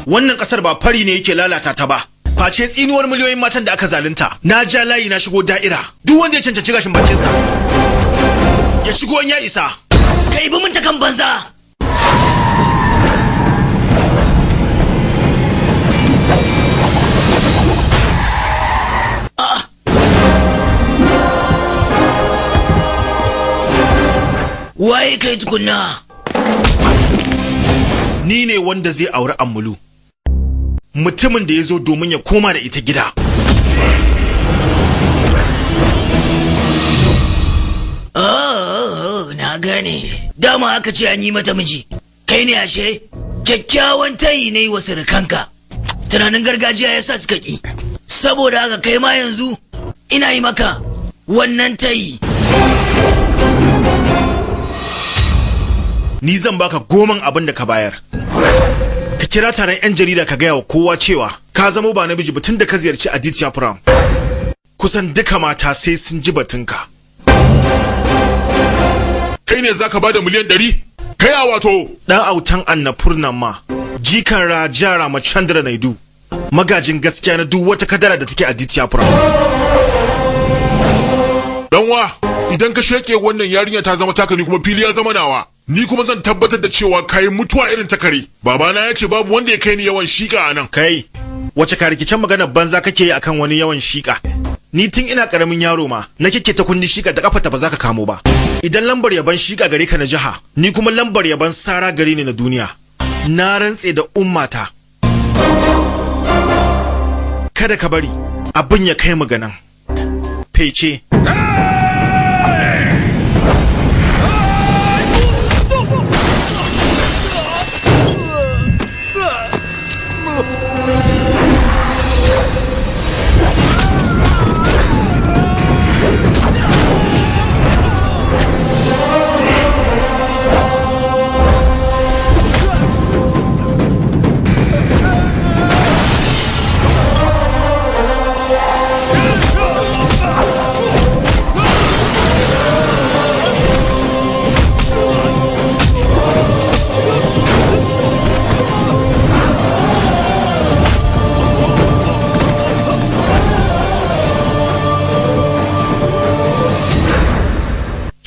Wannan kasar ba fari ne yake lalata ta ba, face tsinuwar miliyoyin matan da aka zalunta. Na ja layi na shigo da'ira, duk wanda ya cancanci gashin bakinsa ya shigo in ya isa. Kai bi mun ta kan banza. Waye kai tukunna? Ni ne wanda zai auri Ammulu, mutumin da ya zo domin ya koma da ita gida. Oh, na gane. Dama aka ce an yi mata miji. Kai ne ashe? Kyakkyawan tayi ne wa surukanka. Tunanin gargajiya ya sa suka ki. Saboda haka kai ma yanzu ina yi maka wannan tayi. Ni zan baka 10 abin da ka bayar. Ka kira taron 'yan jarida ka gaya wa kowa cewa ka zamo ba namiji ba tun da ka ziyarci Aditya Puram. Kusan duka mata sai sun ji batunka. Kai ne zaka bada 100,000,000? Kai a wato. Dan autan Annapurna ma, jikan Raja Ramachandra Naidu, magajin gaskiya na duk wata kadara da take Aditya Puram. Danwa, idan ka sheke wannan yarinya ta zama taka, ni kuma fili ya zama nawa. Ni kuma zan tabbatar da cewa kayi mutuwa irin ta kare. Babana ya ce babu wanda ya kai ni yawan shika a nan. Kai, wace karikicen maganar banza kake yi akan wani yawan shika? Ni tun ina karamin yaro ma na kike ta kunni shika da kafa ta ba za ka kamo ba. Idan lambar yaban shika gare ka na jiha, ni kuma lambar yaban sara gare ni na duniya. Na rantse da ummata. Kada ka bari abin ya kai mu ga nan. Fece.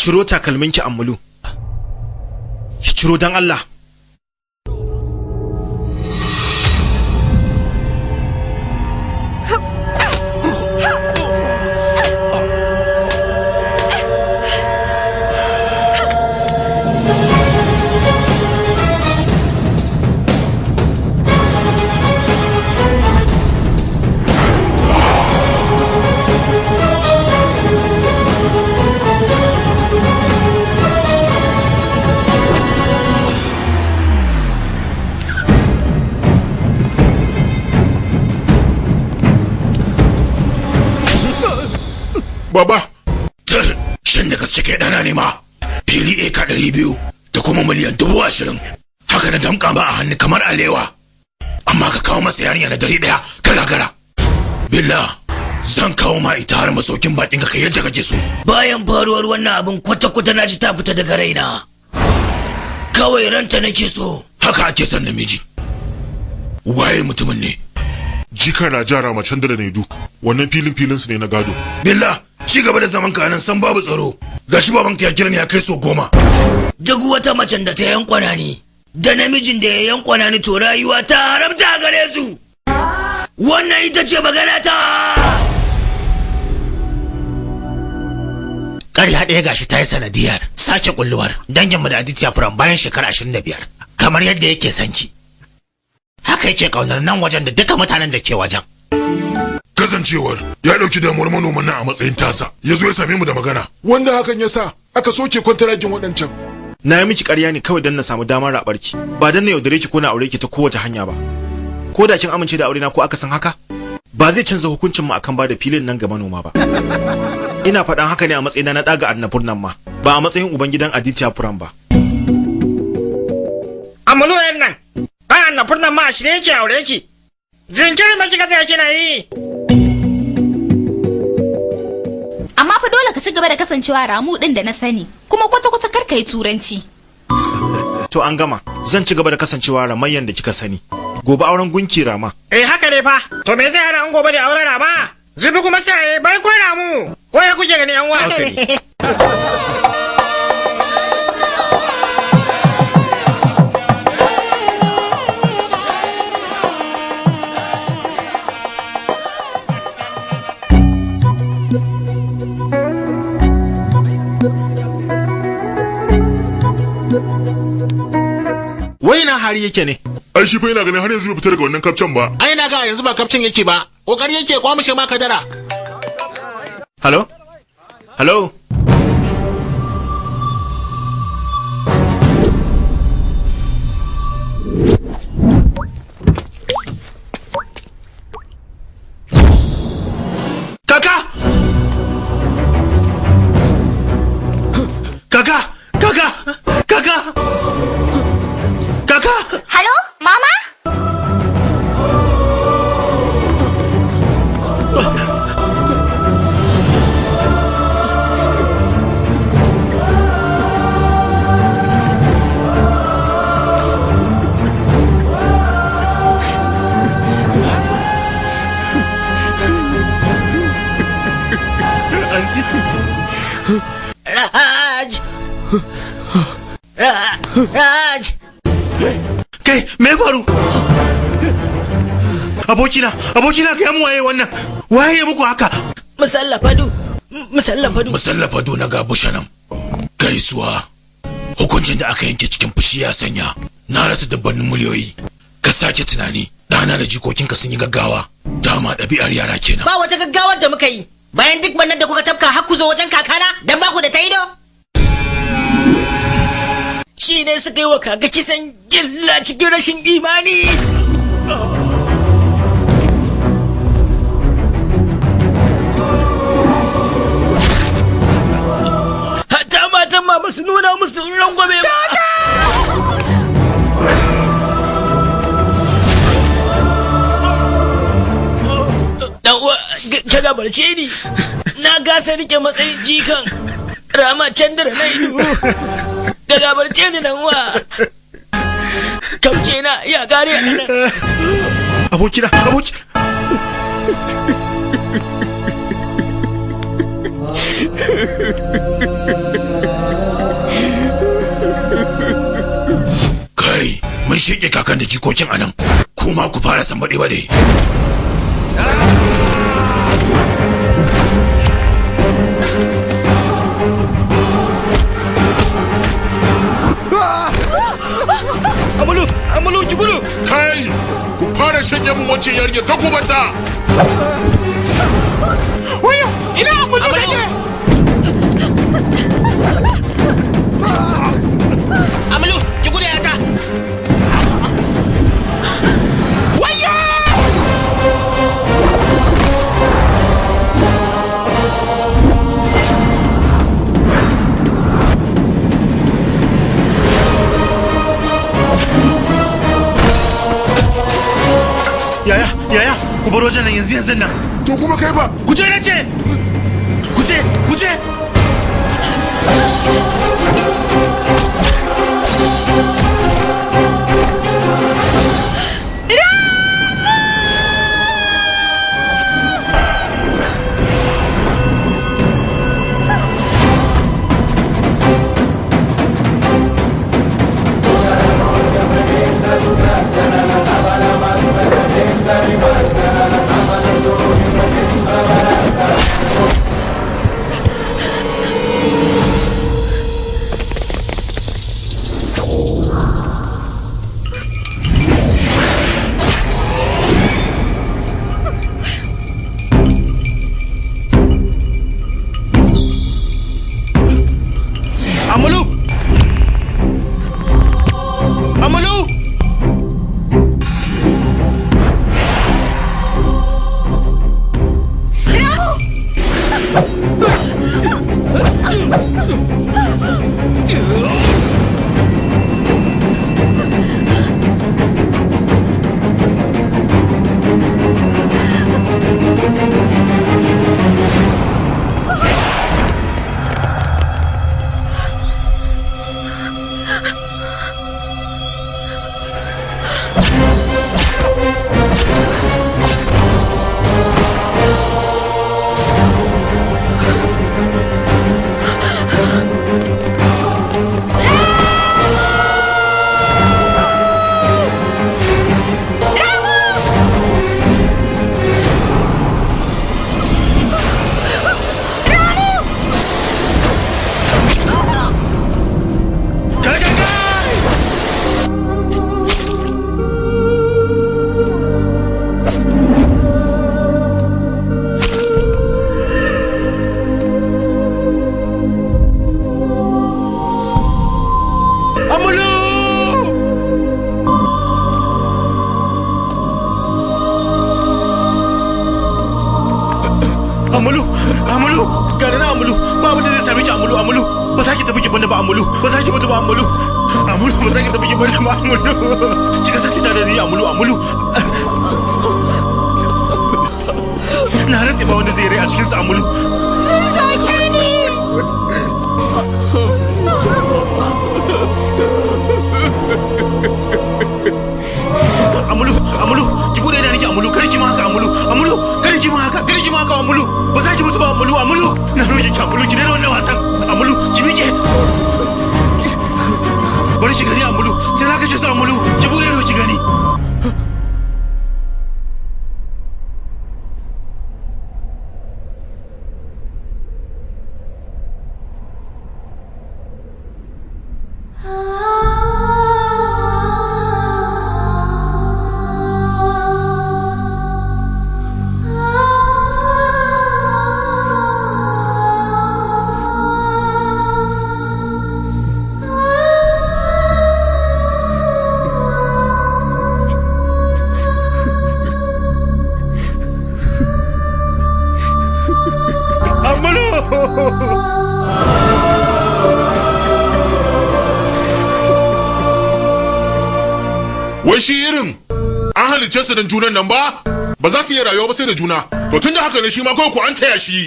Ciro takalminki Ammulu. Ki ciro dan Allah. Baba, shin da gaske kai ɗana ne ma? Fili eka 200 da kuma miliyan 20,000. Haka na damƙa ba a hannu kamar alewa. Amma ka kawo masa yarinya na dare ɗaya ka gagara. Billah, zan kawo ma ita har masaukin bakin ka yadda kake so. Bayan faruwar wannan abin kwata-kwata na ji ta fita daga raina. Kawai ranta nake so. Haka ake son namiji. Waye mutumin ne? Jika na jara macen da Naidu. Wannan filin filin su ne na gado. Billah, ci gaba da zaman ka nan san babu tsaro. Gashi babanka ya kira ni ya kai so 10. Duk wata macen da ta yankwana ni, da namijin da ya yankwana ni to rayuwa ta haramta gare su. Wannan ita ce magana ta. Ƙarya ɗaya gashi ta yi sanadiyar sake kulluwar danginmu da Aditya Puram bayan shekara 25 kamar yadda yake sanki. Haka yake kaunar nan wajen da duka mutanen da ke wajen. Kasancewar ya ɗauki damuwar manoman nan a matsayin tasa, ya zo ya same mu da magana. Wanda hakan ya sa aka soke kwantaragin waɗancan. Na yi miki ƙarya ne kawai don na samu damar raɓarki, ba don na yaudare ki ko na aure ki ta kowace hanya ba. Ko da kin amince da aure na ko aka san haka, ba zai canza hukuncin mu akan ba da filin nan ga manoma ba. Ina faɗan haka ne a matsayina na ɗaga Annapur nan ma, ba a matsayin ubangidan Aditya Puram ba. Amulu yan nan, ai Annapur nan ma a shirye yake aure ki. Jinkirin ma kika tsaya kina yi. Amma fa dole ka ci gaba da kasancewa Ramu din da na sani, kuma kwata-kwata kar ka yi turanci. To an gama, zan ci gaba da kasancewa Ramayyan da kika sani. Gobe auren gunki Rama. Eh haka ne fa, to me zai hana an gobe da auren Rama? Jibi kuma sai bai ko Ramu. Ko ya kuke gani yan uwa? Wai na hari yake ne? Ai shi fa yana ganin har yanzu bai fita daga wannan kafcen ba. Ai na ga yanzu ba kafcen yake ba. Kokari yake kwamushe ma kadara. Hello? Hello? Kaka! Kaka! Kaka! Kaka! Kaka! Hello, mama? Aunty. Raj! Raj! Kai, me faru? Abokina, abokina ga mu waye wannan? Waye muku haka? Musallafadu, musallafadu. Musallafadu na gabushanan. Gaisuwa. Hukuncin da aka yanke cikin fushi ya sanya. Na rasa dubbannin miliyoyi. Ka sake tunani, ɗana da jikokinka sun yi gaggawa. Dama ɗabi'ar yara kenan. Ba wata gaggawar da muka yi. Bayan duk bannan da kuka tafka har ku zo wajen kakana dan ba ku da taido. Shi ne suka yi wa kaka kisan gilla cikin rashin imani. Hatta matan ma ba su nuna musu rangwame ba. Dan uwa, ka gabarce ni. Na gasa rike matsayin jikan Rama Chandra na ido. Ka gabarce ni dan uwa. Kauce na ya kare a nan. Abokina, aboki. sheke kakan da jikokin anan, kuma ku fara sambaɗe baɗe. Amulu, Amulu, ki gudu! Kai, ku fara shanye mun wancan yarinyar ka ku bata. Wayo, ina Amulu take? Amulu, ki gudu yata. Wayo! Yaya, yaya, ku bar wajen nan yanzu yanzu nan. To kuma kai ba. Ku je na ce. Ku je, ku je. Amulu! Amulu! Kai, kai, kai! Amulu! Amulu, Amulu, gani na Amulu, ba abin da zai same ki Amulu, Amulu, ba za ki tafi ki bani ba Amulu, ba za ki mutu ba Amulu, Amulu, ba za ki tafi ki bani ba Amulu, ki kasance tare da ni Amulu, Amulu. Na rantse ba wanda zai rai a cikinsu Amulu. Sun soke ni! Amulu, Amulu, ki bude idanunki Amulu, kar ki ma haka Amulu, Amulu, kar ki ma haka, kar ki ma haka Amulu, ba za ki mutu ba Amulu, Amulu, na roƙe ki Amulu, ki daina wannan wasan, Amulu, ki miƙe. Bari ki gani Amulu, sai na kashe su Amulu, ki bude ido ki gani. Amulu! Wai shi irin an halicce su don junan nan ba? Ba za su iya rayuwa ba sai da juna. To tun da haka ne shi ma kawai ku an taya shi.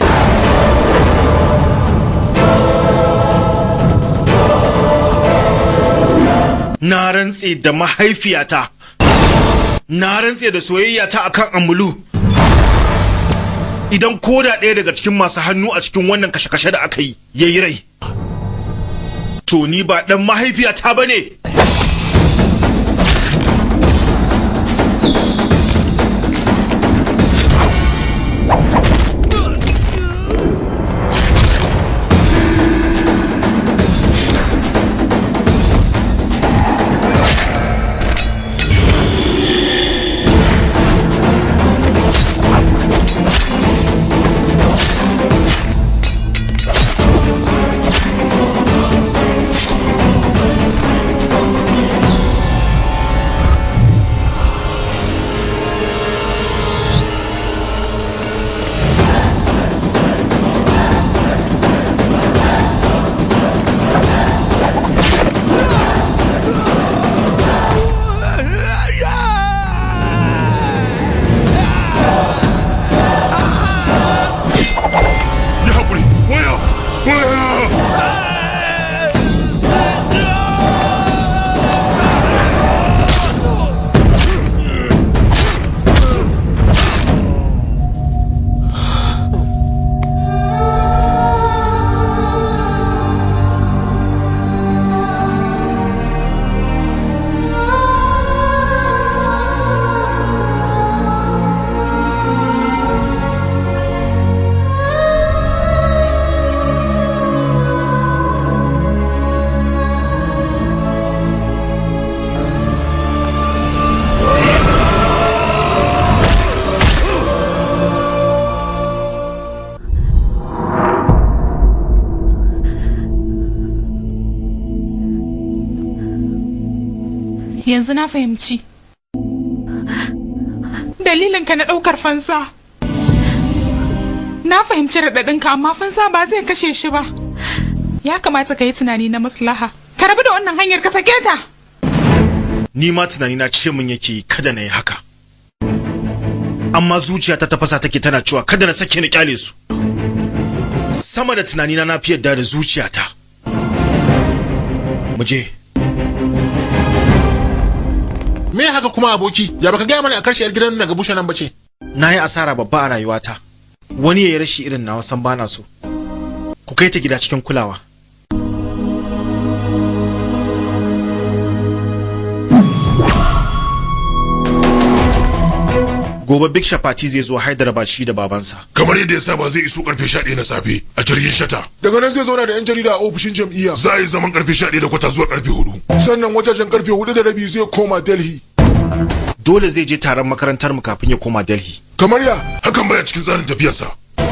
Na rantse da mahaifiyata. Na rantse da soyayyata akan Amulu. Idan koda ɗaya daga cikin masu hannu a cikin wannan kashe-kashe da aka yi, yayi rai. To ni ba ɗan mahaifiyata ba ne. Yanzu na fahimci. Dalilinka na ɗaukar fansa. Na fahimci raɗaɗinka amma fansa ba zai kashe shi ba. Ya kamata ka yi tunani na maslaha. Ka rabu da wannan hanyar ka sake ta. Ni ma tunani na ce min yake kada na yi haka. Amma zuciyata ta fasa take tana cewa kada na sake ni kyale su. Sama da tunani na fi yadda da zuciyata. Mu je. Me haka kuma aboki? Ya baka gaya mana a karshe yar gidan daga bushe nan bace? Na yi asara babba a rayuwata. Wani ya yi rashi irin nawa san bana so. Ku kai ta gida cikin kulawa. Gobe Big Shafati zai zo Hyderabad shi da babansa. Kamar yadda ya saba zai iso karfe 11 na safe a jirgin shata. Daga nan zai zauna da 'yan jarida a ofishin jam'iyya. Za a yi zaman karfe 11:15 zuwa karfe 4. Sannan wajajen karfe 4:30 zai koma Delhi. Dole zai je taron makarantar mu kafin ya koma Delhi. Kamar ya hakan baya cikin tsarin tafiyarsa.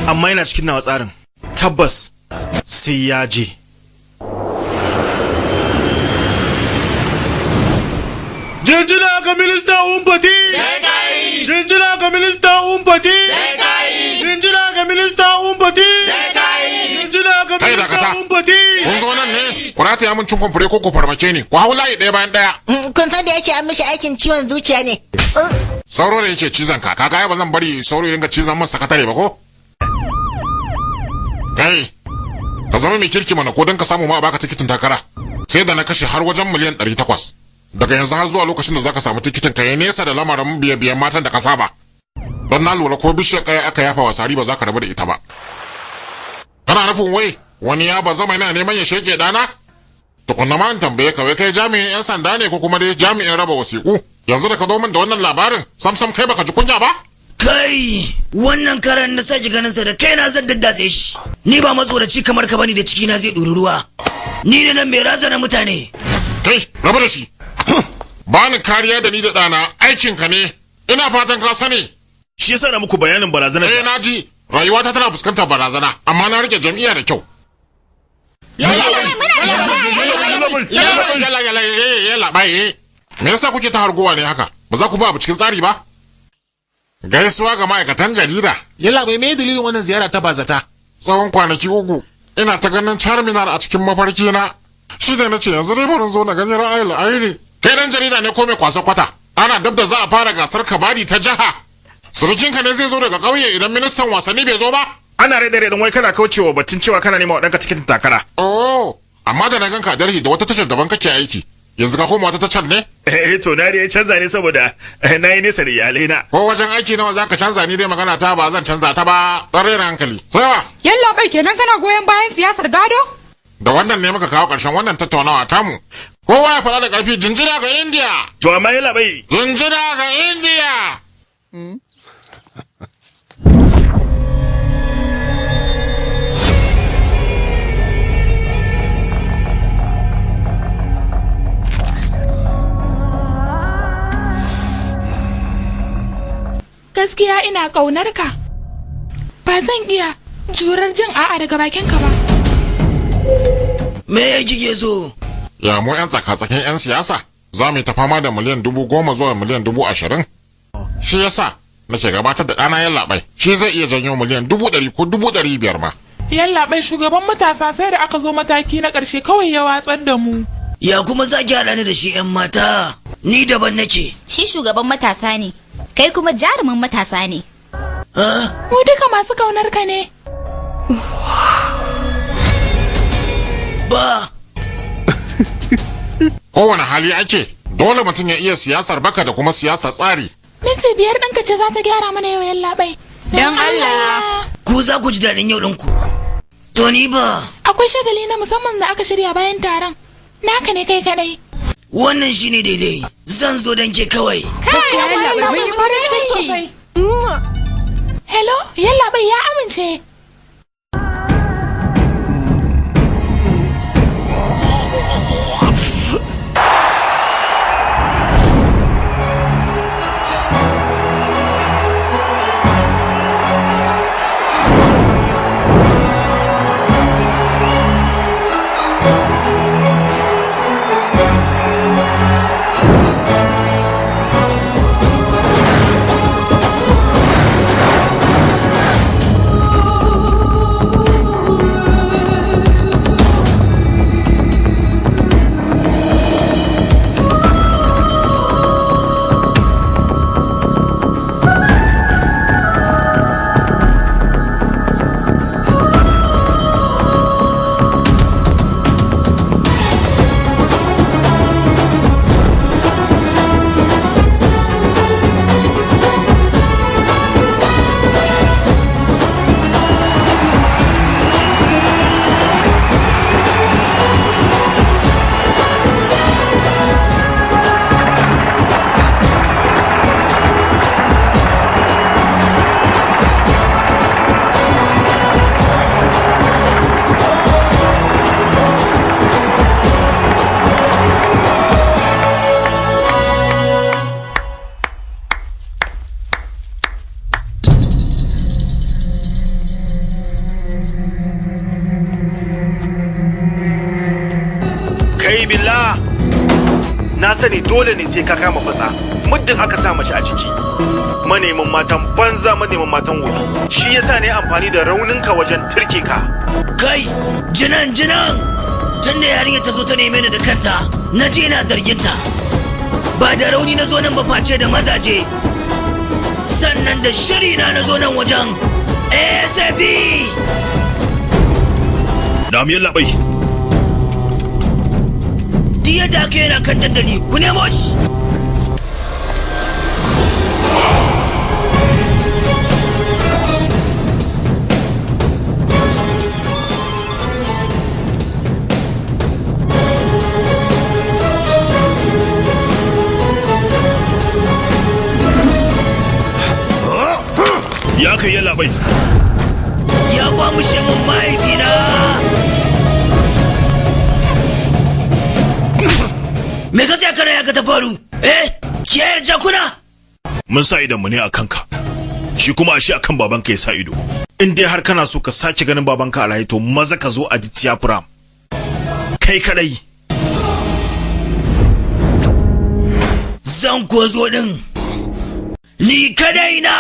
Amma yana cikin nawa tsarin. Tabbas sai ya je. Jinjina ga Minista Umbati! Jinjina ga Minista Umbati! Jinjina ga Minista Umbati! Jinjina ga Minista Umbati! Kun zo nan ne? Ku rataya min cin kwamfure ko ku farmake ni. Ku hau layi ɗaya bayan ɗaya. Kun san da yake an mishi aikin ciwon zuciya ne. Sauro da yake cizon ka, kaga ba zan bari sauro ya dinga cizon min sakatare ba ko? Kai, ka zama mai kirki mana ko don ka samu ma a baka tikitin takara. Sai da na kashe har wajen miliyan 800. Daga yanzu har zuwa lokacin da zaka samu tikitin ka yi nesa da lamarin biye-biyen matan da ka saba. Don na lura ko bishiyar kaya aka yafa wa sari ba za ka rabu da ita ba. Kana nufin wai wani ya ba zama yana neman ya sheke dana? Tukunna ma in tambaye ka wai kai jami'in 'yan sanda ne ko kuma dai jami'in raba wasiƙu? Yanzu da ka zo min da wannan labarin sam-sam kai baka ji kunya ba? Kai, wannan karan na sake ganin sa da kai na zan daddatse shi. Ni ba matsoraci kamar ka bane da ciki na zai ɗori ruwa. Ni ne nan mai razana mutane. Kai, rabu da shi. Bani kariya da ni da ɗana aikinka ne. Ina fatan ka sani. Shi yasa na muku bayanin barazanar. Eh na ji, rayuwata tana fuskantar barazana, amma na rike jam'iyya da kyau. Yalla bai. Me yasa kuke ta hargowa ne haka? Ba za ku ba abu cikin tsari ba? Gaisuwa ga ma'aikatan jarida. Yalla bai, me dalilin wannan ziyara ta bazata? Tsawon kwanaki 3 ina ta ganin Charminar a cikin mafarki na. Shi ne nace yanzu dai barin zo na gani ra'ayi la'ayi. Kai dan jarida ne ko mai kwasa kwata? Ana dab da za a fara gasar kabadi ta jiha. Surukinka ne zai zo daga ƙauye idan ministan wasanni bai zo ba? Ana rede reden wai kana kaucewa batun cewa kana nema wa ɗanka tikitin takara. Oh, amma da na ganka a Delhi da wata tashar daban kake aiki. Yanzu ka koma wata tashar ne? Eh to na dai canza ne saboda na yi nesa da iyalai na. Ko wajen aiki nawa zaka canza ni dai magana ta ba zan canza ta ba. Tsare hankali. Tsayawa. Yalla bai kenan kana goyon bayan siyasar gado? Da wannan ne muka kawo ƙarshen wannan tattaunawa tamu. Kowa ya faɗa da ƙarfi jinjina ga India. To amma yalla bai. Jinjina ga India. Gaskiya ina ƙaunar ka. Ba zan iya jurar jin a'a daga bakinka ba. Me kike so? Ya mu 'yan tsaka-tsakin 'yan siyasa za mu yi ta fama da miliyan 10,000 zuwa miliyan 20,000. Shi yasa nake gabatar da ɗana Yallaɓai. Shi zai iya janyo miliyan 100,000 ko 500,000 ma. Yallaɓai shugaban matasa sai da aka zo mataki na ƙarshe kawai ya watsar da mu. Ya kuma zaki haɗa ni da shi 'yan mata? Ni daban nake. Shi shugaban matasa ne. Kai kuma jarumin matasa ne. Mu duka masu kaunar ka ne. Ba. Kowane hali ake, dole mutum ya iya siyasar baka da kuma siyasar tsari. Minti 5 ɗinka ce za ta gyara mana yau yallaɓai. Don Allah. Ku za ku ji daɗin yau ɗinku. To ni ba. Akwai shagali na musamman da aka shirya bayan taron. Naka ne kai kaɗai. Wannan shine daidai. Zan zo don ke kawai. Kai, mun yi farin ciki. Hello, yallaɓai ya amince. Kai billah, na sani dole ne sai ka kama fatsa muddin aka sa mace a ciki. Manemin matan banza, manemin matan wofi. Shi yasa ne amfani da rauninka wajen turke ka. Kai, jinan jinan! Tun da yarinya ta zo ta neme ni da kanta, na je ina zargin ta. Ba da rauni na zo nan ba face da mazaje. Sannan da shiri na na zo nan wajen. ASAP! Na'am yallaɓai. Duk yadda aka yana kan dandali, ku nemo shi! Ya kai yallaɓai. Ya kwamushe mun mahaifina! Me ka tsaya kana ya ka ta faru? Eh, kiyayar jakuna? Mun sa idon mu ne a kanka. Shi kuma ashe akan babanka ya sa ido. In dai har kana so ka sake ganin babanka a raye to maza ka zo a Aditya. Kai kadai. Zan ko zo din. Ni kadai na!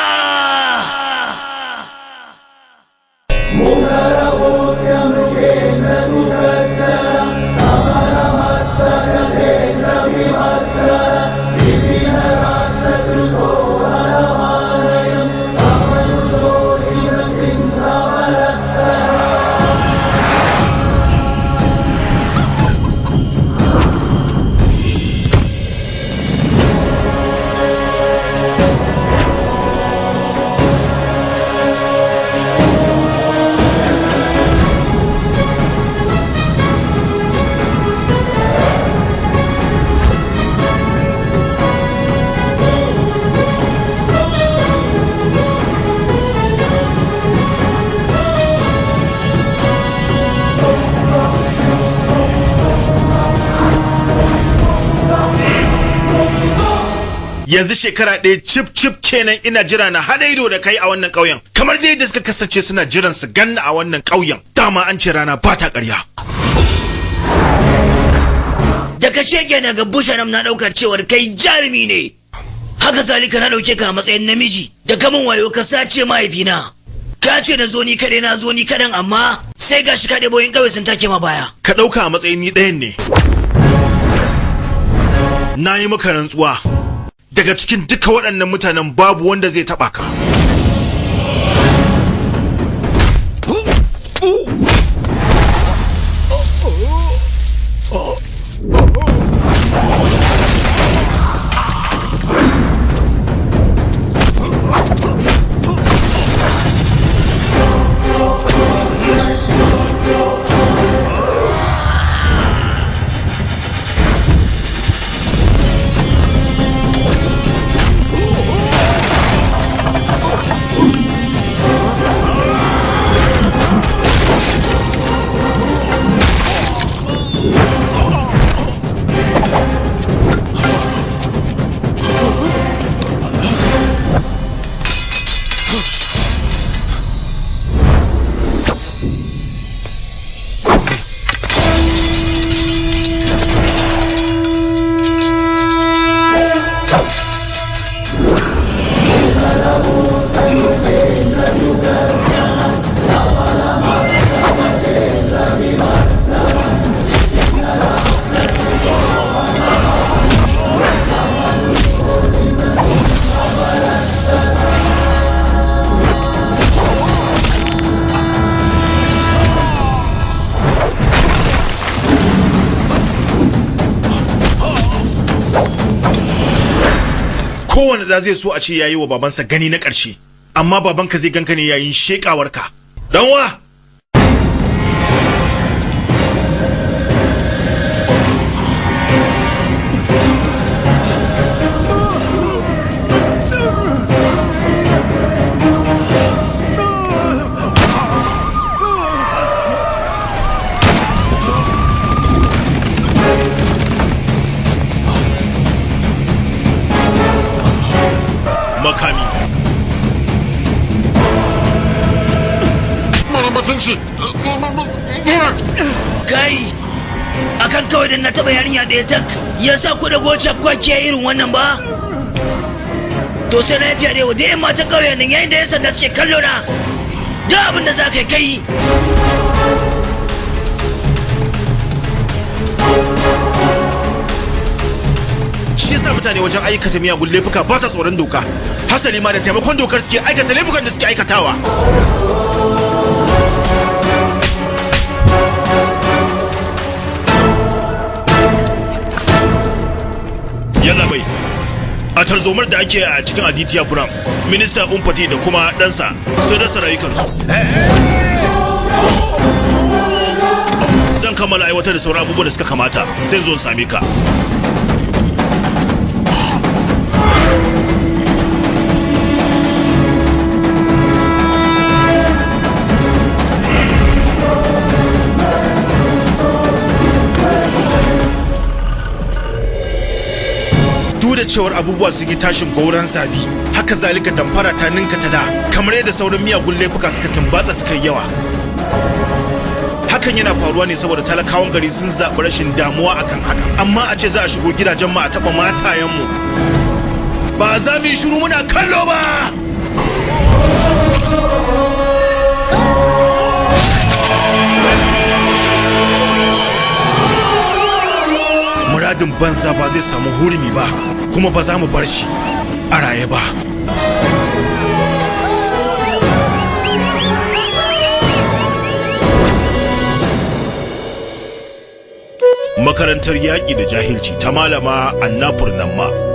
Yanzu shekara ɗaya cip cip kenan ina jira na haɗa ido da kai a wannan ƙauyen. Kamar dai da suka kasance suna jiran su ganna a wannan ƙauyen. Dama an ce rana ba ta ƙarya. Da ka shege na ga Bushanam na ɗaukar cewar kai jarumi ne. Haka zalika na ɗauke ka a matsayin namiji da kamun wayo ka sace mahaifina. Ka ce na zo ni kaɗai, na zo ni kaɗan, amma sai gashi kaɗai boyin ƙauye sun take ma baya. Ka ɗauka a matsayin ni ɗayan ne. Na yi maka rantsuwa. Daga cikin duka waɗannan mutanen babu wanda zai taɓa ka. Kowane da zai so a ce yayi wa babansa gani na ƙarshe, amma babanka zai ganka ne yayin shekawarka. Dan wa! Makami. Mara mutunci. Kai! Akan kawai dan na taba yarinya ɗaya tak ya sa ku da goce kwakiya irin wannan ba? To sai na yi fyaɗe wa da yan matan ƙauyen nan yayin da yan sanda suke kallo na. Da abin da za ka kai. Shi yasa mutane wajen aikata miyagun laifuka ba sa tsoron doka. Hasali ma da taimakon dokar suke aikata laifukan da suke aikatawa. Yalla bai, a tarzomar da ake a cikin Aditya Puram, minista Umfati da kuma ɗansa sun rasa rayukansu. Zan kammala aiwatar da sauran abubuwan da suka kamata, sai zo in same ka. Duk da cewar abubuwa sun yi tashin gauran zabi, haka zalika damfara ta ninka ta da, kamar yadda sauran miyagun laifuka suka tumbatsa suka yi yawa. Hakan yana faruwa ne saboda talakawan gari sun zaɓi rashin damuwa akan haka. Amma a ce za a shigo gidajen mu a taɓa matayenmu, ba za mu yi shiru muna kallo ba. Muradin banza ba zai samu hurumi ba, kuma ba za mu bar shi a raye ba. Makarantar yaƙi da jahilci ta Malama Annapur Namma.